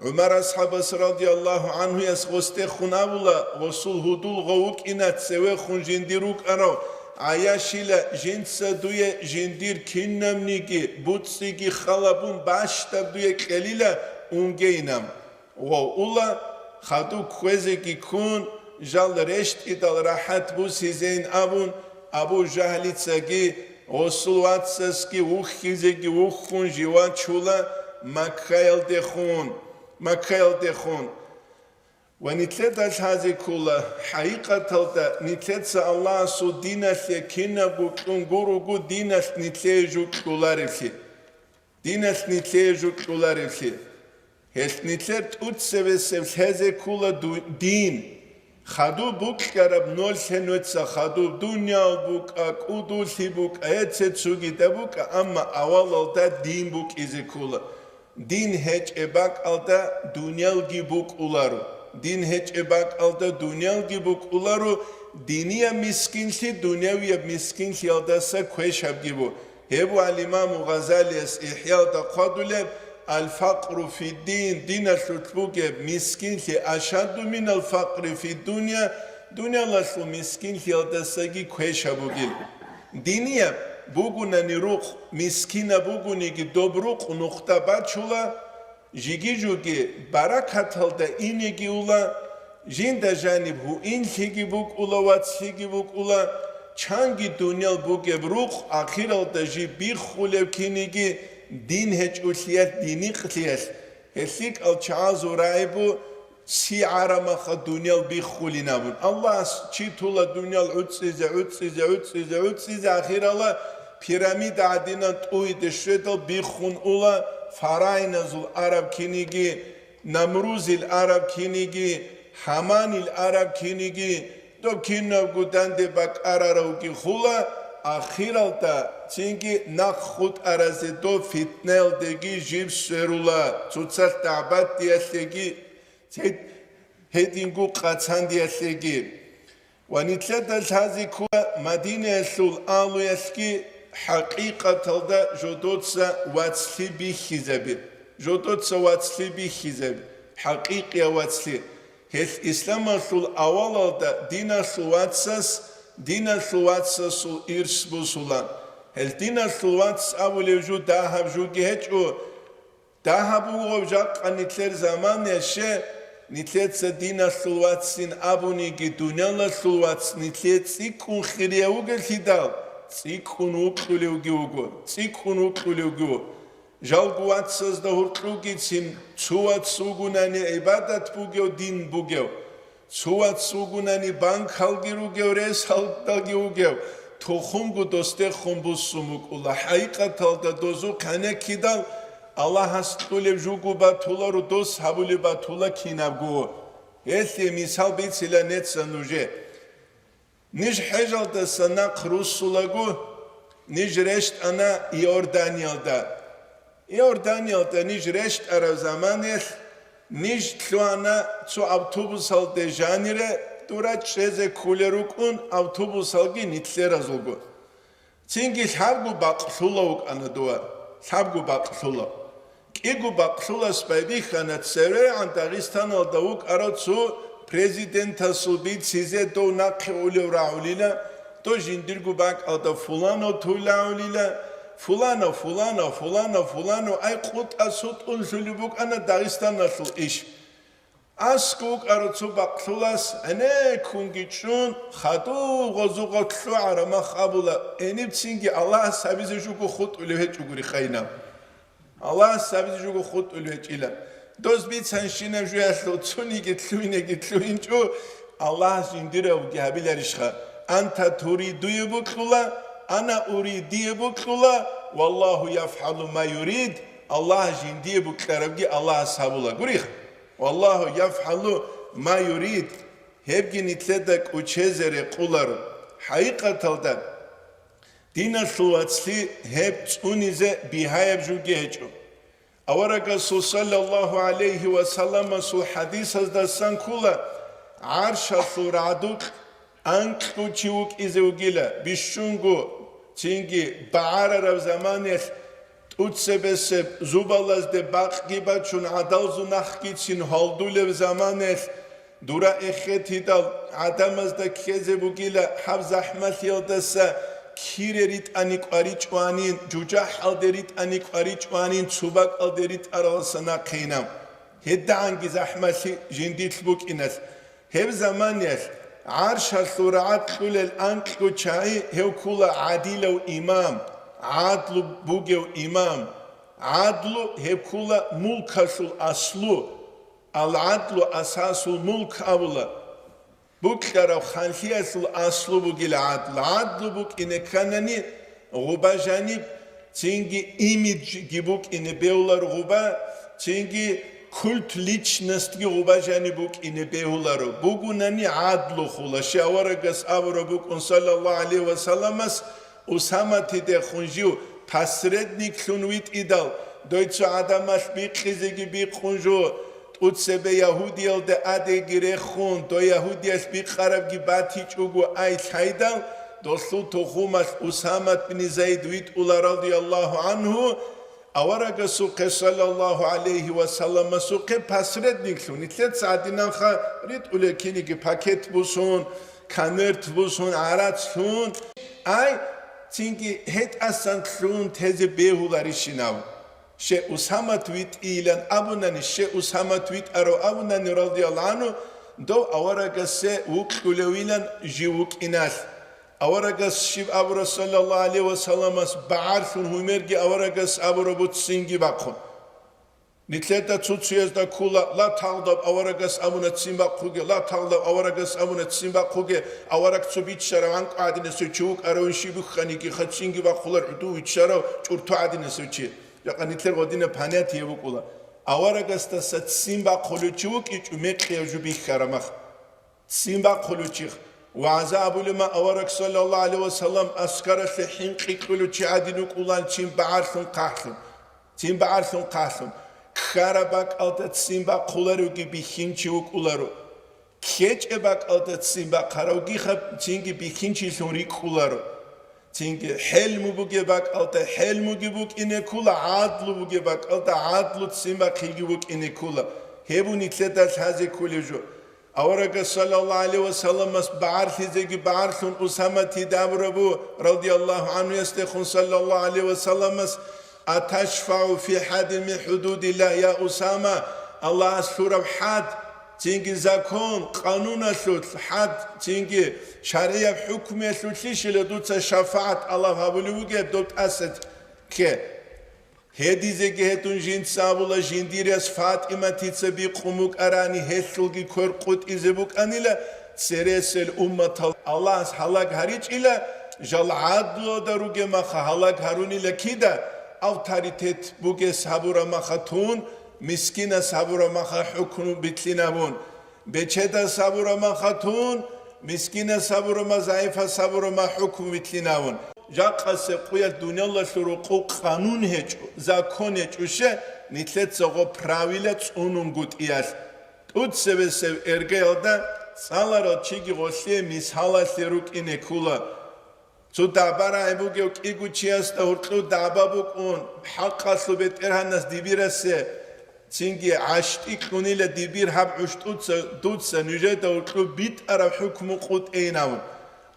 ГӀумар асхӀабас радияллагьу гӀанхуяс гъосдехун абула, гъосул гьудул гъов вукӀина цевехун жиндир рукӀарав, ГӀаяшила, жинца дуе жиндир кинабниги буцӀцӀиги халабун бащдаб дуе кьелила, унгейин абун. Гъов ула, хадуб кквезеги ккун, жал рещтӀидал рахӀат бусизейин абун, Абу Жагьлицаги гъосул вацасги вухьизеги вухьун живачула Маккаялдехун, Маккаялдехун. Ва нилъеда лъазе ккола, хӀакъикъаталда нилъеца Аллагьасул диналъе кинабго кьун гуруго диналъ нилъее жо кьоларевлъи. Диналъ нилъее жо кьоларевлъи. Гьелъ нилъер тӀуцебесеб лъезе ккола ду-, дин. Хадуб букьараб нолъе нуца хадуб дуниял букӀа, кӀудулъи букӀа, гьеце цогидаб букӀа, амма авалалда дин букӀизе ккола. Дин гьечӀеб бакӀалда дуниялги букӀуларо. Дин гьечӀеб бакӀалда дуниялги букӀуларо, динияб мискинлъи дуниявияб мискинлъиялдаса квешабги бу. Гьеб буго Имаму Гъазалияс ИхӀялда хъвадулеб: «Аль-факъру фиддин», диналъулъ бугеб мискинлъи, «ашадду минал факъри фиддуния», дуниялалъул мискинлъиялдасаги квешаб бугил. Динияб бугунани рукъ, мискинаб бугониги доб рукъ нухда бачула, жиги-жуги баракаталда инеги ула, жинда жаниб гьуинлъиги букӀула, вацлъиги букӀула, чанги дуниял бугеб рукъ ахиралда жиб биххулев киниги дин гьечӀолъиялъ, диникълъиялъ, гьелъикӀал чагӀазул рагӀи бу, СигӀарамаха дуниял биххулин абун. Аллагьас чи тула дуниял гӀуцӀизе, гӀуцӀизе, гӀуцӀизе, гӀуцӀизе, ахирала пирамида гӀадинан тӀуйде щведал биххун ула фараиназул араб киниги, Намрузил араб киниги, Гьаманил араб киниги, доб кинабго данде бакӀараравги хула, ахиралда цинги нахъ хутӀаразе доб фитнаялдеги жиб сверула, цоцалъ дагӀбатиялъеги, Гьед-, гьединго къацандиялъеги. Ва нилъеда лъазе ккола Мадинаялъул агьлуялъги хӀакъикъаталда жодоца вацлъи бихьизаби. Жодоца вацлъи бихьизаби. ХӀакъикъияв вацлъи. Гьелъ исламалъул авалалда диналъул вацас, диналъул вацасул ирс бусула. Гьел диналъул вац абулев жо дагьаб жоги гьечӀо, Дагьаб буго жакъа нилъер заман, яше, нилъеца диналъул вацин абуниги, дуниялалъул вац нилъее цӀикӀкӀун хирияв вугелъидал, цӀикӀкӀун вукьулевги вуго, цӀикӀкӀун вукьулевги вуго. Жалго вацазда гьоркьогицин цо вац вугунани гӀибадат бугев, дин бугев. Цо вац вугунани банкалги ругев, ресалдаги вугев, тухумго досдехун буссун букӀула. ХӀакъикъаталда дозухъ гьанеккидал, Аллагьас кьулеб жуго батуларо, дос гьабулеб батула кинабго. Гьелъие мисал бицила неца нужее. Ниж хӀежалдаса нахъ руссулаго, ниж рещтӀана Иорданиялда. Иорданиялда ниж рещтӀараб заманаялъ ниж лъугьана цо автобусалде жанире, дура чӀезе кколел рукӀун автобусалги нилъеразулго. Цинги лъабго бакълъула вукӀана дова. Лъабго бакълъула. КӀиго бакълъулас байбихьана, церегӀан Дагъистаналда вукӀарав цо президентасул бицизе дов нахъе улев рагӀулила, дов жиндирго бакӀалда фуланав тулавулила, фуланав, фуланав, фуланав, фуланав, ай къутӀа-сутӀун лъулеб букӀана Дагъистаналъул иш. АскӀов вукӀарав цо бакълъулас гӀенеккунги чӀун, хадув гъозу-гъотлъу гӀарамах абула, гьенибцинги Аллагьас гьабизе жуго хутӀулев гьечӀогури хайнав. Аллагьас гьабизе жуго хутӀулев гьечӀила. Доз бицанщинаб жуялъул цониги лъугьинеги лъугьинчӀо, Аллагьас жиндиравги гьабиларищха? Анта туридуе букьула, ана уридие букьула, валлагьу яфгӀалу ма юрид, Аллагь жиндие букьарабги Аллагьас гьабула. Гурихъ? Валлагьу яфгӀалу ма юрид, гьебги нилъеда кӀучезе рекъоларо. ХӀакъикъаталда, диналъул вацлъи, гьеб цӀунизе бигьаяб жуги гьечӀо. Аварагасул саллаллагьу гӀалайгьи ва салламасул хӀадисаздасан ккола, гӀаршалъул рагӀдукь анкьго чи вукӀизе вугила, бищунго, цинги багӀарараб заманаялъ тӀуцебесеб зубалазде бакъги бачун, гӀадалзу нахгицин гьалдулеб заманаялъ дура эхетидал гӀадамазда ккезе бугила гьаб захӀмалъиялдаса, кире ритӀани кӀваричӀванин, жужахӀалде ритӀани кӀваричӀванин, цу бакӀалде ритӀаралдаса нахъейилан. ГьедигӀанги захӀмалъи жиндилъ букӀиналъ. Гьеб заманаялъ гӀаршалъул рагӀад кьулел анкьго чагӀи гьев ккола гӀадилав имам, гӀадлу бугев имам. ГӀадлу гьеб ккола мулкалъул аслу, ал-гӀадлу асасул мулк абула. Букьараб ханлъиялъул аслу бугила гӀадл. ГӀадлу букӀине кканани, гъуба жаниб цинги имиджги букӀине бегьуларо гъуба, цинги культ личностьги гъуба жаниб букӀине бегьуларо. Бугунани гӀадлу хула, щай аварагас абураб букӀун, саллаллагьу гӀалайгьи ва салламас, Усаматидехун жив посредниклъун витӀидал, дой цо гӀадамалъ бикъизеги бикъун жо, тӀуцебе Ягьудиялде адеги рехун, дой Ягьудиялъ бикъарабги батичӀого ай лъайдал, долъул тухумалъ Усамат бин Зайд витӀула, радияллагьу гӀангьу, аварагасухъе, саллаллагьу гӀалайгьи ва салламасухъе, посредниклъун, нилъеца гьадинанха ритӀулел киниги пакет бусун, конверт бусун, гӀарац лъун, ай, цинги гьетӀасан лъун тезе бегьуларищинав? Щай Усамат витӀийилан абунани, щай Усамат витӀарав абунани, радияллагьу гӀангьу, дов аварагасе вукьулевилан жив вукӀиналъ. Аварагас щиб абура, саллаллагьу гӀалайгьи ва салламас, багӀарлъун гьумерги аварагас абураб буццинги бахъун. Нилъеда цо-цоязда ккола, ла тагъдаб, аварагас абуна ццин бахъуге, ла тагъдаб, аварагас абуна ццин бахъуге, авараг цо биччарав гӀанкӀ гӀадинасев чи вукӀаравин щиб бихьаниги, хацинги бахъулар гӀуду виччарав чӀурту гӀадинасев чи. Жакъа нилъер гъодинаб понятие букӀула. Аварагасдаса ццин бахъулев чи вукӀичӀо, мекъияб жо бихьараб мах. Ццин бахъулев чи, вагӀза абулев ман авараг, саллаллагьу гӀалайгьи ва саллам, аскаралъе хӀинкъи кьулев чи гӀадин вукӀулан, ццин багӀарлъун хъахӀлъун, ццин багӀарлъун хъахӀлъун, ккараб бакӀалда ццин бахъуларевги бихьинчи вукӀуларо. КкечӀеб бакӀалда ццин бахъаравгиха цинги бихьинчилъун рикӀкӀуларо. Цинги хӀелму бугеб бакӀалда хӀелмуги букӀине ккола, гӀадлу бугеб бакӀалда гӀадлу ццин бахъиги букӀине ккола. Гьеб нилъеда лъазе кколеб жо. Аварагас, саллаллагьу гӀалайгьи ва салламас, багӀарлъизеги багӀарлъун Усаматида абурабу, радияллагьу гӀангьуясдехун, саллаллагьу гӀалайгьи ва салламас: «АташфагӀу фи хӀаддин мин хӀудудиллагь, я Усама, Аллагьас лъураб хӀад, цинги закон, къануналъулъ хӀад, цинги шаргӀияб хӀукмуялъулъищила дуца шафагӀат тӀалаб гьабулев вугеб, доб тӀаса кке». Гьедизеги гьедун жинца абула, жиндир яс ФатӀиматица бикъун букӀарани, гьелъулги квер къутӀизе букӀанила, цересел умматал Аллагьас гьалаг гьаричӀила, жал гӀадлуялда ругеб маха гьалаг гьарунила кида, авторитет бугес гьабураб маха тун, мискинас гьабураб маха хӀукму битлъинабун. Бечедас гьабураб маха тун, мискинас гьабураб ма, загӀипас гьабураб ма хӀукму битлъинавун. Жакъасеб къуялъ дуниялалъул рукъу къанун гьечӀо, закон гьечӀо, щай нилъеца гъо правила цӀунунгутӀиялъ. ТӀуцебесеб эргаялда цӀаларал чиги гъолъие мисалалъе рукӀине ккола. Цо дагӀба рагӀи бугев кӀиго чиясда гьоркьов дагӀба букӀун, хӀакъалъулъ БетӀергьанас дибирасе, цинги гӀащтӀи кьунила дибир гьаб гӀущтӀуца дуца нужеда гьоркьов битӀараб хӀукму къутӀейин абун.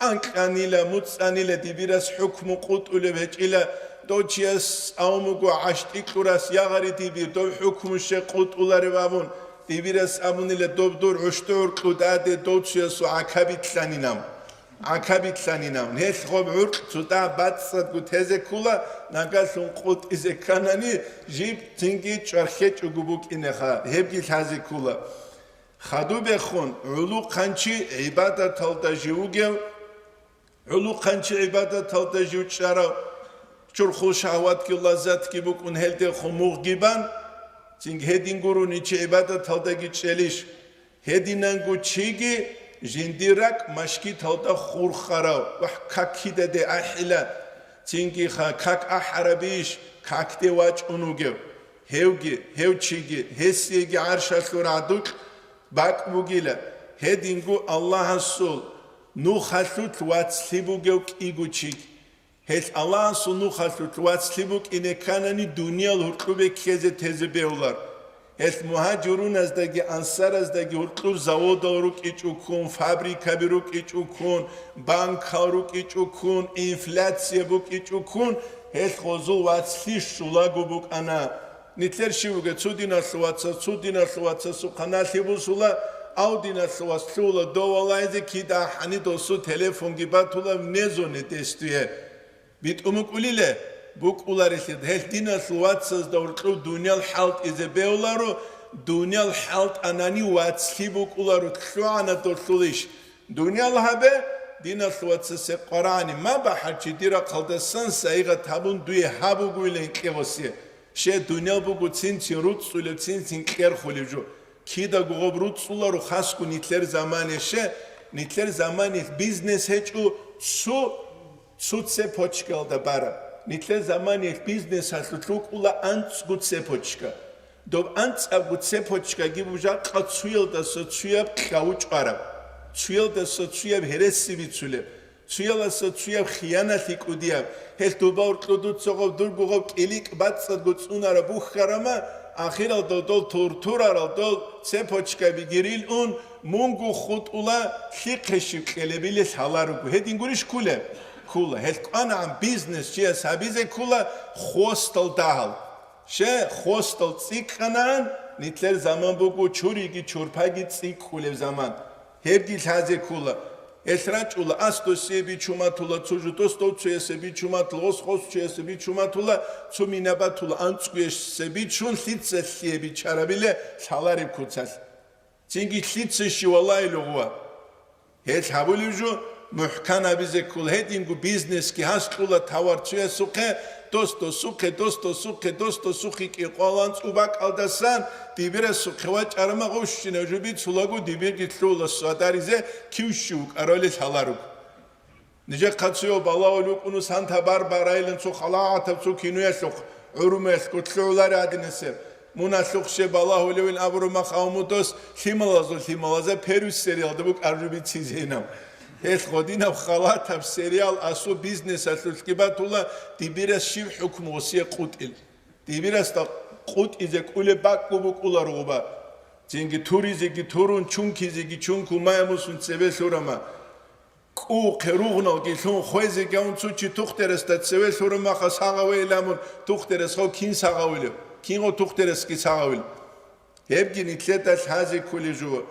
Анкьанила, муцӀанила дибирас хӀукму къутӀулеб гьечӀила, дов чияс авун буго гӀащтӀи кьурас, я гъари дибир, дов хӀукму щай къутӀуларев абун, дибирас абунила, доб дур гӀущтӀу гьоркьов тӀаде дов чиясул гӀака битлъанин абун. ГӀака битлъанин абун. Гьелъ гъоб гӀуркь цо дагь бацӀцӀадго тезе ккула, нагалъун къутӀизе кканани, жиб цинги чӀвархьечӀого букӀинеха, гьебги лъазе ккула. Хадубехун гӀулухъанчи гӀибадаталда жив вугев, гӀулухъанчи гӀибадаталда жив чӀарав, чурхул шагьватги лаззатги букӀун гьелдехун мугъги бан, цинги гьедин гурони чи гӀибадаталдаги чӀелищ? Гьединанго чиги жиндир ракӀ машгиталда хурхарав ва как кидаде ахӀила, цинги ха-, как ахӀарабищ, какде вачӀун вугев? Гьевги, гьев чиги, гьесиеги гӀаршалъул рагӀдукь бакӀ бугила, гьединго Аллагьасул нухалъулъ вацлъи бугев кӀиго чиги. Гьелъ Аллагьасул нухалъулъ вацлъи букӀине кканани, дуниял гьоркьубе ккезе тезе бегьулар. Гьелъ мугьажируназдаги ансараздаги гьоркьуб заводал рукӀичӀо ккун, фабрикаби рукӀичӀо ккун, банкал рукӀичӀо ккун, инфляция букӀичӀо ккун, гьелъ гъозул вацлъи щулаго букӀана. Нилъер щив вугев, цо диналъул вацас, цо диналъул вацасухъа налъи бусула, ав диналъул вас лъугьула дов валагьизе, кида ахӀани досул телефонги батула, вне зоне действия. БитӀун букӀулиле? БукӀуларелъул, гьелъ диналъул вацазда гьоркьов дуниял хӀалтӀизе бегьуларо, дуниял хӀалтӀанани вацлъи букӀуларо, лъугӀана долъул иш. Дуниял гьабе, диналъул вацасе къварагӀани, ма бахӀарчи дир рахъалдасан сайигъат гьабун дуе гьаб бугойилан кьегъосе. Ще дуниял буго цин-цин руцӀцӀулеб, цин-цин кьерхулеб жо. Кидаго гъоб руцӀцӀуларо хасго нилъер замане, ще, нилъер заманиялъ бизнес гьечӀо цо, цо цепочкаялда бараб. Нилъер заманиялъ бизнесалъулъ рукӀула анцӀго цепочка. Доб анцӀабго цепочкаги бужа къа цуялдаса цуяб кьаву чӀвараб, цуялдаса цуяб гьереси бицулеб, цуяласа цуяб хияналъи кӀудияб. Гьелъ дуба гьоркьо дуца гъоб дурго гъоб кӀиликӀ бацӀцӀадго цӀунараб бухьарама, ахиралда дол тортурарал дол цепочкаби гирил ун, мунго хутӀула, лъихъе щиб кьелебиле лъала руго. Гьедин гурищ ккулеб? Ккула. Гьелъ кӀванагӀан бизнес чияс гьабизе ккула хостал дагьал. Ще, хостал цӀикӀкӀанан, нилъер заман буго чуриги чурпаги цӀикӀкӀулеб заман. Гьебги лъазе ккула. Гьелъ рачӀула, ас досие бичуматула цо жо, дос дов цоясе бичуматула, гъос гъос чиясе бичуматула, цо минабатула анцӀгоясе бичун, лъица лъие бичарабиле лъалареб куцалъ. Цинги лъица щивалайилугъва. Гьелъ гьабулев жо мухӀкан гьабизе ккола, гьединго бизнесги гьас кьула товар цоясухъе, дос досухъе, дос досухъе, дос досухъе кӀикъвалан цӀубакӀалдасан дибирасухъе вачӀарама гъущинав жо бицулаго дибирги лъугьула садаризе кив щив вукӀарали лъаларуго. Нижехъа цуяв балагьулев вукӀуну Санта-Барбарайилан цо халатаб цо киноялъухъ, гӀурумаялъго лъугӀулари гьадинасеб. Муналъухъ щиб балагьулевин абураб мах гьав мудос лъималазул лъималаза первый сериалда букӀаржу бицизейинав. Гьелъ гъодинаб халатаб сериал асул бизнесалъулъги батула, дибирас щиб хӀукму гъосие къутӀил. Дибирасда къутӀизе кӀулеб бакӀго букӀула ругъба. Цинги туризеги турун, чункизеги чункун, мая-мусун цебе лъурама. КӀувухъе ругъналги лъун хвезе гавун цо чи тухтерасда цеве лъураб маха сагъавейилан мун, тухтерас гъов кин сагъавилев? Кинго тухтерасги сагъавил? Гьебги нилъеда лъазе кколеб жо.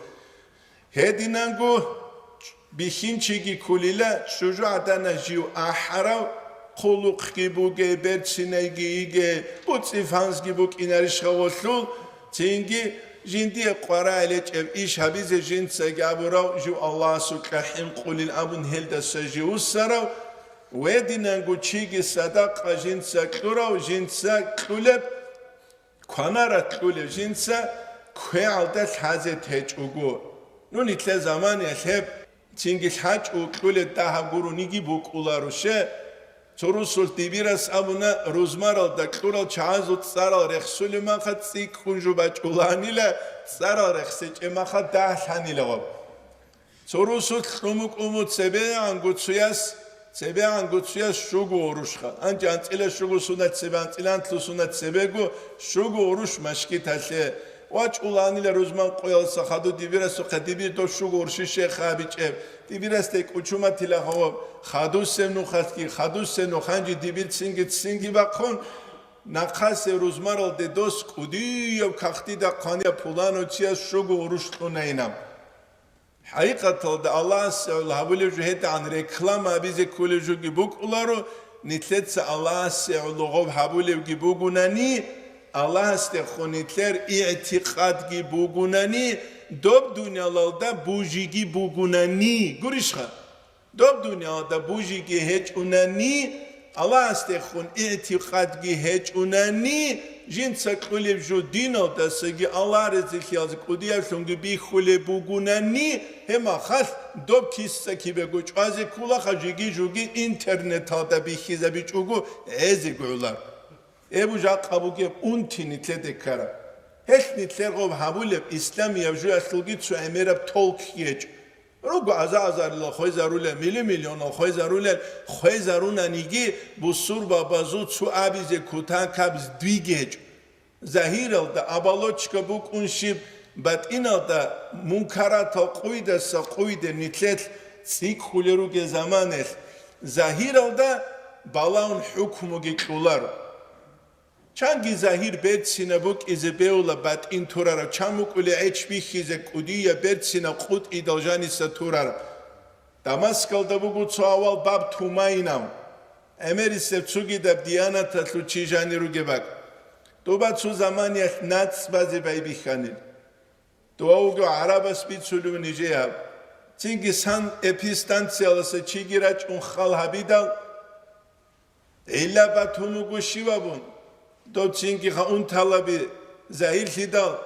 Гьединанго бихьинчиги кколила, чӀужугӀадана жив ахӀарав, хъулухъги бугей, берцинайги йигей, буцӀи-фанзги букӀинарищ гъаволъул, цинги жиндие къварагӀел гьечӀеб иш гьабизе жинцаги абурав, жив Аллагьасукьа хӀинкъулин абун гьелдаса жив вуссарав, гьединанго чиги садакъа жинца кьурав, жинца кьулеб, кванарат кьулев жинца квегӀалда лъазе течӀого. Ну, нилъер заманиялъ гьеб цинги лъачӀого кьулеб дагьаб гурониги букӀуларо, ще. Цо русулъ дибирас абуна, рузмаралда кьурал чагӀазул цӀарал рехсулеб маха цӀикӀкӀун жо бачӀуланила, цӀарал рехсечӀеб маха дагь лъанила гъаб. Цо русулъ кьумукӀуму цебегӀанго цуяс ЦебегӀанго цуяс щуго гъурущха, анкьи анцӀила щуго сунат цебе, анцӀила анлъго сунат цебего щуго гъурущ машгиталъе. Вачуланила рузман къоялса хадув дибирасухъе, дибир дов щуго гъурщи щех абичӀеб, дибирасде кӀучуматила гьаваб, хадусеб нухалъги, хадусеб нуханжи дибирцинги ццинги бахъун, нахъасе рузмаралде дос кӀудияб кагътида хъвания пуланав чияс щуго гъурущ кьунаинаб. ХӀакъикъаталда Аллагьасе гӀоло гьабулеб жо гьедигӀан реклама абизе кколеб жоги букӀуларо, нилъеца Аллагьасе гӀоло гъоб гьабулебги бугунани, Аллагьасдехун нилъер игӀтикъадги бугунани, доб дуниялалда бужиги бугунани. Гурищха? Доб дуниялда бужиги гьечӀунани, Аллагьасдехун игӀтикъадги гьечӀунани, жинца кьулеб жо диналдасаги Аллагь разилъиялъе кӀудияблъунги бихьулеб бугунани, гьеб махалъ доб киса-кибего чӀвазе кколаха, жеги-жуги интернеталда бихьизабичӀого гӀезеги гӀолар. Гьеб жакъа бугеб унти нилъеде ккараб. Гьелъ нилъер гъоб гьабулеб исламияб жоялъулги цо гӀемераб толк гьечӀо. Руго аза-азарила хвезарулел, мили-миллионал хвезарулел, хвезарунаниги бусурбабазул цо абизе кутакаб здвиг гьечӀо. Загьиралда оболочка букӀунщиб, батӀиналда мункаратал къуйдаса къуйде нилъелъ цӀикӀкӀулел ругел заманалъ, загьиралда балагьун хӀукмуги кьоларо. Чанги загьир берцинаб букӀизе бегьула батӀин турарав, чан букӀулеб гӀеч бихьизе кӀудияб берцинаб къутӀидал жаниса турарав. Дамаскалда буго цо авал баб Тумайнав, гӀемерисеб цогидаб диянаталъул чи жанир ругеб бакӀ. Доба цо заманиялъ нацӀ базе байбихьанил. Дова вугев гӀарабас бицулев нижеяб. Цинги сан эпистанцияласа чиги рачӀун хал гьабидал, гӀилла батун вуго щивабун, дов цинги хаун талаби загьирлъидал,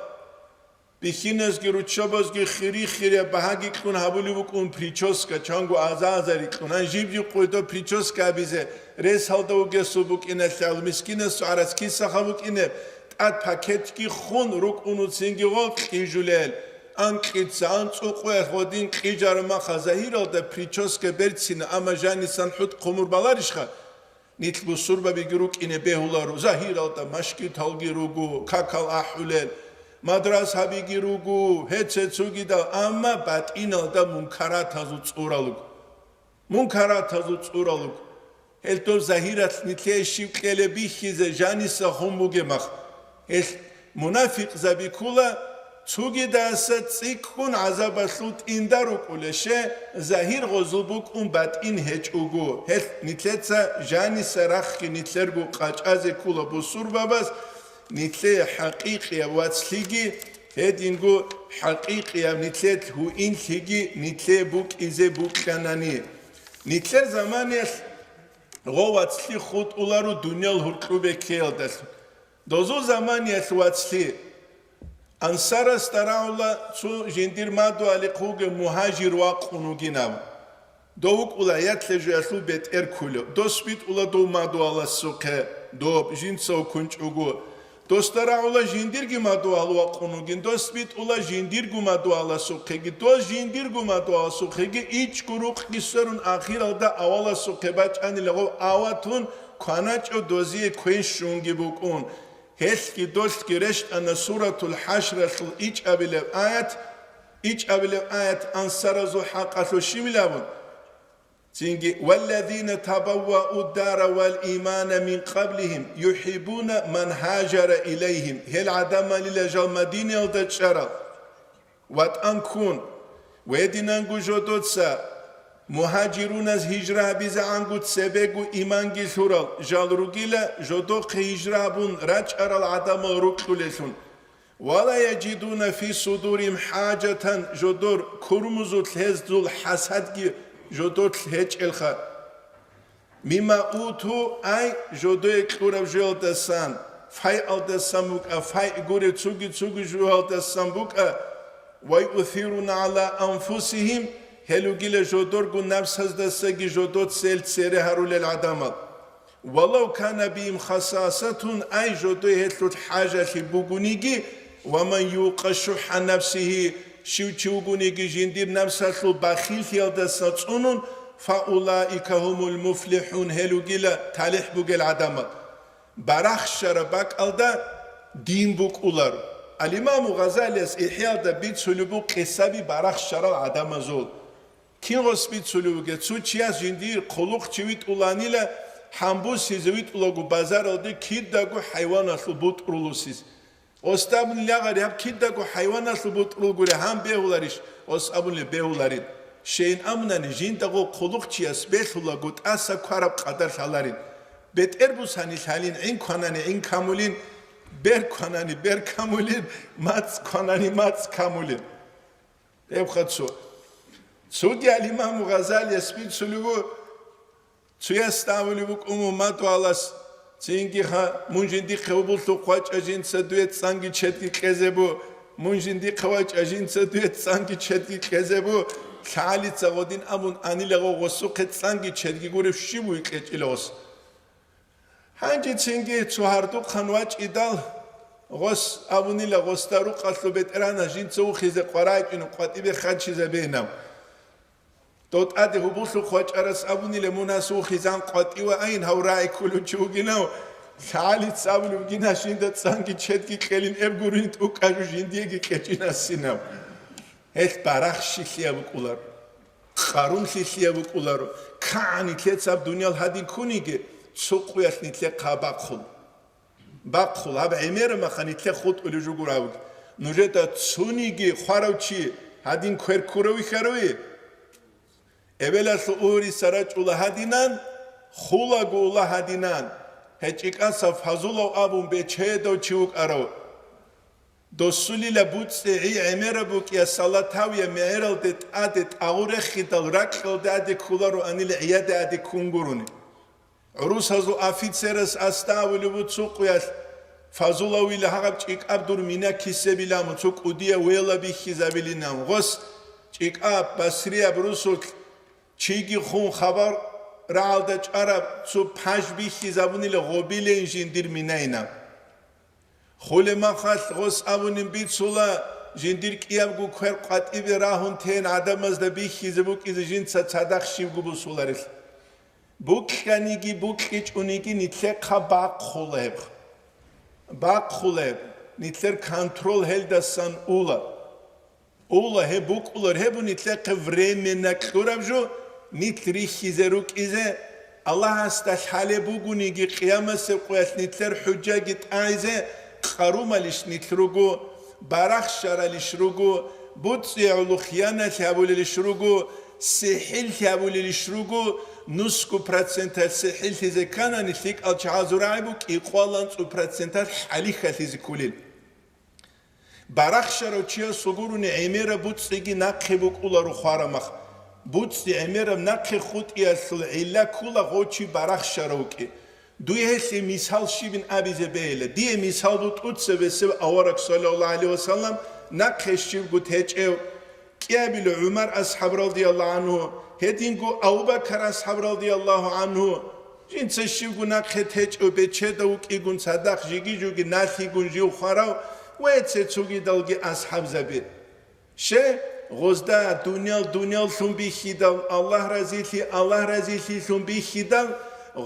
бихьиназги руччабазги хири-хирияб багьаги кьун гьабулеб букӀун прическа, чанго аза-азари кьун. Гьанже жиб-жиб къойдо прическа абизе, рес гьалда вугесул букӀиналъул, мискинасул гӀарац кисаха букӀине, тӀад пакетги хун рукӀун цинги гъол кьижулел, анкьица, анцӀукъуялъ гъодин кьижараб маха загьиралда прическа берцина, амма жанисан хӀутӀ-хъумур баларищха? Нилъ бусурбабиги рукӀине бегьуларо, загьиралда машгиталги руго, какал ахӀулел, мадрасабиги руго, гьеце цогидал, амма батӀиналда мункаратазул цӀурал руго. Мункаратазул цӀурал руго. Гьел дов загьиралъ нилъее щив кьелеб бихьизе жаниса хун бугеб мах. Гьел мунафикъзаби ккула, цогидаса цӀикӀкӀун гӀазабалъул тӀинда рукӀулеше, загьир гъозул букӀун батӀин гьечӀого. Гьел нилъеца жаниса рахъги нилъерго къачӀазе ккула бусурбабаз, нилъее хӀакъикъияб вацлъиги, гьединго хӀакъикъияб нилъелъ гьуинлъиги нилъее букӀизе букӀанани. Нилъер заманиялъ гъо вацлъи хутӀуларо дуниял гьуркьубе ккеялдалъун. Дозул заманиялъ вацлъи. Ансарасда рагӀула цо жиндир мадугьалихъ вугев мугьажир вакъун вугинав. Дов вукӀула ятлъе жоялъул бетӀер кколев. Дос битӀула дов мадугьаласухъе, доб жинцав ккунчӀого. Досда рагӀула жиндирги мадугьал вакъун вугин, дос битӀула жиндирго мадугьаласухъеги, дос жиндирго мадугьаласухъеги ичӀго рукъги сверун ахиралда аваласухъе бачӀанила гъов аватун кваначӀо дозие квен щунги букӀун. Гьелъги долъги рещтӀана Суратул ХӀашралъул ичӀабилеб аят, ичӀабилеб аят ансаразул хӀакъалъулъ щибилабун. Цинги, «Валлазина табаввау дара вал имана мин къаблихим юхиббуна ман гьажара илайхим», гьел гӀадамалила жал Мадинаялда чӀарал, ватӀан ккун, гьединанго жодоца мугьажируназ гьижра гьабизегӀанго цебего иманги лъурал жал ругила, жодохъе гьижра гьабун рачӀарал гӀадамал рукьулелъун. «Ва ла яжидуна фи судурихим хӀажатан», жодор курмузулъ гьезул хӀасадги жодорлъ гьечӀелха. «Мимма уту», ай, жодое кьураб жоялдасан, файалдасан букӀа, фай гуре цуги-цуги жоялдасан букӀа, «ва юсируна гӀала анфусихим», гьел ругила жодорго напсаздасаги жодоцел цере гьарулел гӀадамал. «Валав кана бихим хасасатун», ай, жодой гьелъул хӀажалъи бугониги, «ва ман юкъа шухӀа нафсихи», щив чи вугониги жиндир напсалъул бахиллъиялдаса цӀунун, «Фаулаика гьумул муфлихӀун», гьел ругила талихӀ бугел гӀадамал. Барахщараб бакӀалда дин букӀулар. Ал-Имаму Гъазалияс ИхӀяда бицулеб буго къисаби барахщарал гӀадамазул. Кин гъос бицулев вугев? Цо чияс жиндир хъулухъчи витӀуланила, гьанбусизе витӀулаго базаралде кидаго хӀайваналъул бутӀрул усиз. Гъосда абунила, гьаб кидаго хӀайваналъул бутӀрул гури, гьан бегьуларищ? Гъос абунила, бегьуларин. Щайин абунани, жиндаго хъулухъчияс белъулаго тӀаса квараб къадар лъаларин. БетӀер бусани лъалин, гӀин кванани гӀин камулин, бер кванани бер камулин, мацӀ кванани мацӀ камулин. Гьебха цо. Цоги ал-Имаму Гъазалияс бицулев вуго, цояс абулеб букӀун муматуалас, цинги ха, мун жиндихъе гьубуллъухъ вачӀа жинца дуе цӀанги чедги кьезе бу, мун жиндихъе вачӀа жинца дуе цӀанги чедги кьезе бу, лъагӀалица гъодин абун анила гъо гъосухъе цӀанги чедги гурев щиб вуй кьечӀила гъос. Гьанжецинги цо гьардухъан вачӀидал, гъос абунила, гъосда рукъалъул бетӀергьанас жинца ухизе къваригӀинчӀин къватӀибе хъанчизабейинав. Дов тӀаде гьубуллъухъ вачӀарас абунила, мун гьас ухизан къватӀивайин, гьав рагӀи кколев чи вугинав, лъагӀалица абулеб бугин гьас жинда цӀанги чедги кьелин, эб гурин тӀукӀа жо жиндиеги кьечӀин гьасинав. Гьелъ барахщилъияб букӀулар, къарумлъилъияб букӀулар, кагӀан нилъецаб дуниял гьадин ккуниги, цо къуялъ нилъехъа бахъул. Бахъул, гьаб гӀемераб маха нилъехъ хутӀулев жугурав. Нужеда цониги хварав чи гьадин квер ккурав вихьаруй? Эбелалъул угьуриса рачӀула гьадинан, хулаго ула гьадинан, гьечӀикӀаса Фазулав абун бечедав чи вукӀарав. Досулила буцӀцӀи гӀи гӀемераб букӀиялъ салатавияб мегӀералде тӀаде тӀагъу рехидал ракьалде аде кколароанила гӀияде аде ккун гурони. ГӀурусазул офицерас асда абулеб буго цо къуялъ, Фазулавила гьагъаб чӀикӀаб дур мина кисебилан, цо кӀудияв вела бихьизабилинан. Гъос чӀикӀаб, басрияб русулъ чиги хун хабар рагӀалда чӀараб цо паж бихьизабунила гъобилейин жиндир минайна. Хулеб махалъ гъос абунин бицула, жиндир кӀиябго квер къватӀибе рагьун тейин гӀадамазда бихьизе букӀизе жинца цадахъ щибго бусуларелъ. Букьаниги букьичӀониги нилъехъа бахъула гьеб. Бахъула гьеб, нилъер контрол гьелдасан ула. Ула гьеб букӀулар, гьеб нилъехъе временно кьураб жо, нилъ рихьизе рукӀизе, Аллагьасда лъалеб бугониги, къиямасеб къуялъ нилъер хӀужаги тӀагӀизе, къарумалищ нилъ руго, барахщаралищ руго, буцӀцӀи гӀоло хияналъи гьабулелищ руго, сихӀиллъи гьабулелищ руго, нусго проценталъ сихӀиллъизе кканани, лъикӀал чагӀазул рагӀи бу кӀикъоялда анцӀго проценталъ хӀалихьалъизе кколел. Барахщарав чиясул гурони гӀемераб буцӀцӀиги нахъе букӀуларо хварамах. БуцӀцӀи гӀемераб нахъе хутӀиялъул гӀилла ккола гъов чи барахщарав вукӀин. Дуе гьелъе мисал щибин абизе бегьила. Дие мисал бу тӀуцебесеб авараг, саллаллагьу гӀалайгьи вассалам, нахъе щибго течӀев, кӀиабилев ГӀумар асхӀаб, радияллагьу гӀангьу, гьединго Абу Бакар асхӀаб, радияллагьу гӀангьу, жинца щибго нахъе течӀев бечедав вукӀигун цадахъ жиги-жуги налъигун жив хварав ва цо-цогидалги асхӀабзаби. Щай, гъозда дуниял дунияллъун бихьидал, Аллагь разилъи, Аллагь разилъилъун бихьидал,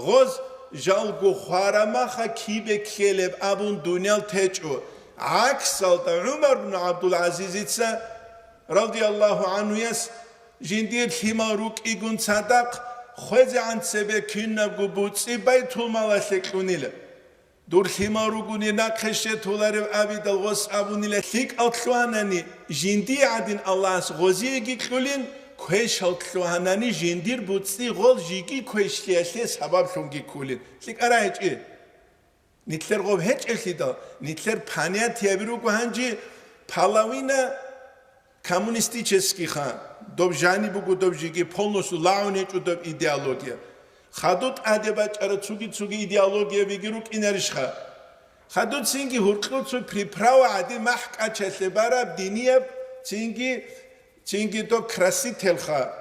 гъоз жалго хварамаха кибе ккелеб абун дуниял течӀо. ГӀаксалда ГӀумар бну ГӀабдул-ГӀазизица, радияллагьу гӀангьуяс, жиндир лъимал рукӀигун цадахъ хвезегӀан цебе кинабго буцӀцӀи байтулмалалъе кьунила. Дур лъимал ругони нахъе щетуларев абидал гъос абунила, лъикӀал лъугьанани жиндие гӀадин Аллагьас гъозиеги кьулин, квешал лъугьанани жиндир буцӀцӀи гъол жиги квешлъиялъе сабаблъунги ккулин. ЛъикӀара гьечӀи. Нилъер гъоб гьечӀелъидал, нилъер понятияби руго гьанже половина коммунистический ха, доб жаниб буго доб жиги, полностью лагӀун гьечӀо доб идеология. Хадуб тӀаде бачӀараб цуги-цуги идеологиябиги рукӀинарищха? Хадуб цинги гьуркьуцу приправа гӀадин махӀ кӀачалъе бараб динияб, цинги Цинги доб красителха,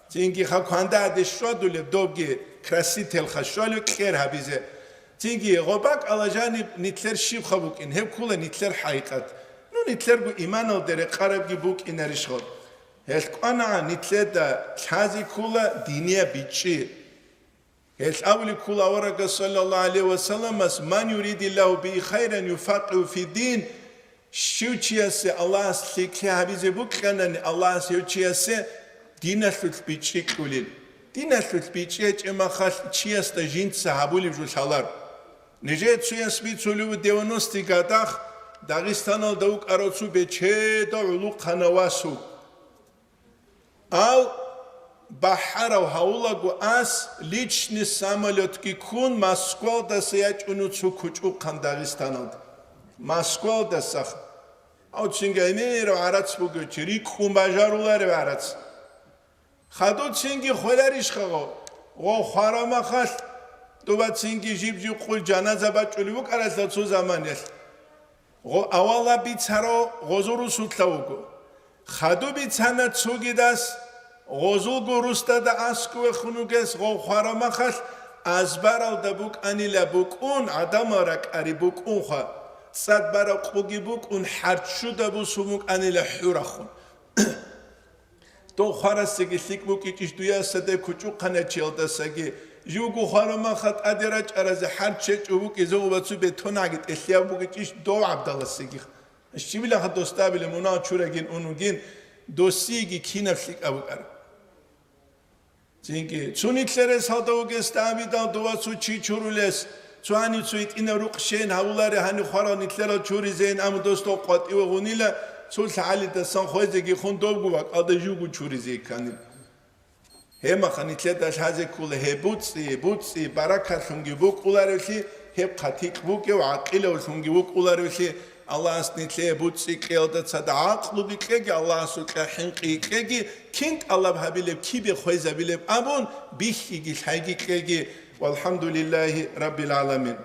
цинги ха кванда гьаде щвадулеб добги красителха щвалев кьер гьабизе. Цинги гъобакӀ ала жаниб нилъер щибха букӀин, гьеб ккула нилъер хӀакъикъат. Ну, нилъерго иманалде рекъарабги букӀинарищ гъоб? Гьелъ кӀванагӀан нилъеда лъазе ккола динияб бичӀчӀи. Гьелъ абулеб ккола аварагас, саллаллагьу гӀалайгьи ва салламас: «Ман юридиллагьу бигьи хайран юфаккигьу фиддин». Щив чиясе Аллагьас лъикӀлъи гьабизе букӀанани, Аллагьас гьев чиясе диналъулъ бичӀчӀи кьулел. Диналъулъ бичӀчӀи гьечӀеб мехалъ чиясда жинца гьабулеб жо лъалар. Нижее цояс бицулев девяностый годах Дагъистаналда вукӀарав цо бечедав гӀулухъанав вас вуго. Ал бахӀарав гьавулаго ас личный самолетги ккун Москвалдаса ячӀунев цо кучӀухъан Дагъистаналда. Москвалдаса. Гьав цинги гӀемерав гӀарац бугев чи, рикӀкӀун бажаруларев гӀарац. Хадуцинги хвеларищха гъо? Гъо хварамахалъ, тӀубацинги жиб-жиб къул жаназа бачӀулев вукӀаралъа цо заманалъ. Гъо авала бицаро гъозул русулъа вуго. Хаду бицана цогидас, гъозулго русдада аскӀове хун вугес гъо хварамахалъ азбаралда букӀанила букӀун, гӀадамал ракӀари букӀунха, цӀад бараб къуги букӀун, хӀарччуда бусун букӀанила хӀурахун. Дов хварасеги лъикӀ букӀичӀищ дуясаде кучӀухъаначиялдасаги, живго хварамаха тӀаде рачӀаразе хӀарччечӀо букӀизе гъубацу бетонагӀги тӀелъияб букӀичӀищ дов гӀабдаласеги. Щибилаха досдабилеб мунагь чурагин унугин, досиеги кинаб лъикӀаб букӀараб. Цинги, цо нилъер ресалда вугес дагьабидал дова цо чи чурулес, цо гьанив цо гьитӀинаб рукъ щейин гьавуларе гьанив хварал нилъерал чуризейин, амма досдо къватӀиве гъунила, цо лъагӀалидасан хвезеги хун довго вакӀалда живго чуризе кканил. Гьемаха нилъеда лъазе ккола гьеб буцӀцӀи, буцӀцӀи баракатлъунги букӀуларевлъи, гьеб хъатикь букӀев гӀакъилавлъунги вукӀуларевлъи, Аллагьас нилъее буцӀцӀи кьеялда цадахъ гӀакълуги кьеги, Аллагьасукьа хӀинкъи кьеги, кин тӀалаб гьабилеб, кибе хвезабилеб абун, бихьиги лъайги кьеги. Валхамдулиллагьи раббил гӀаламин.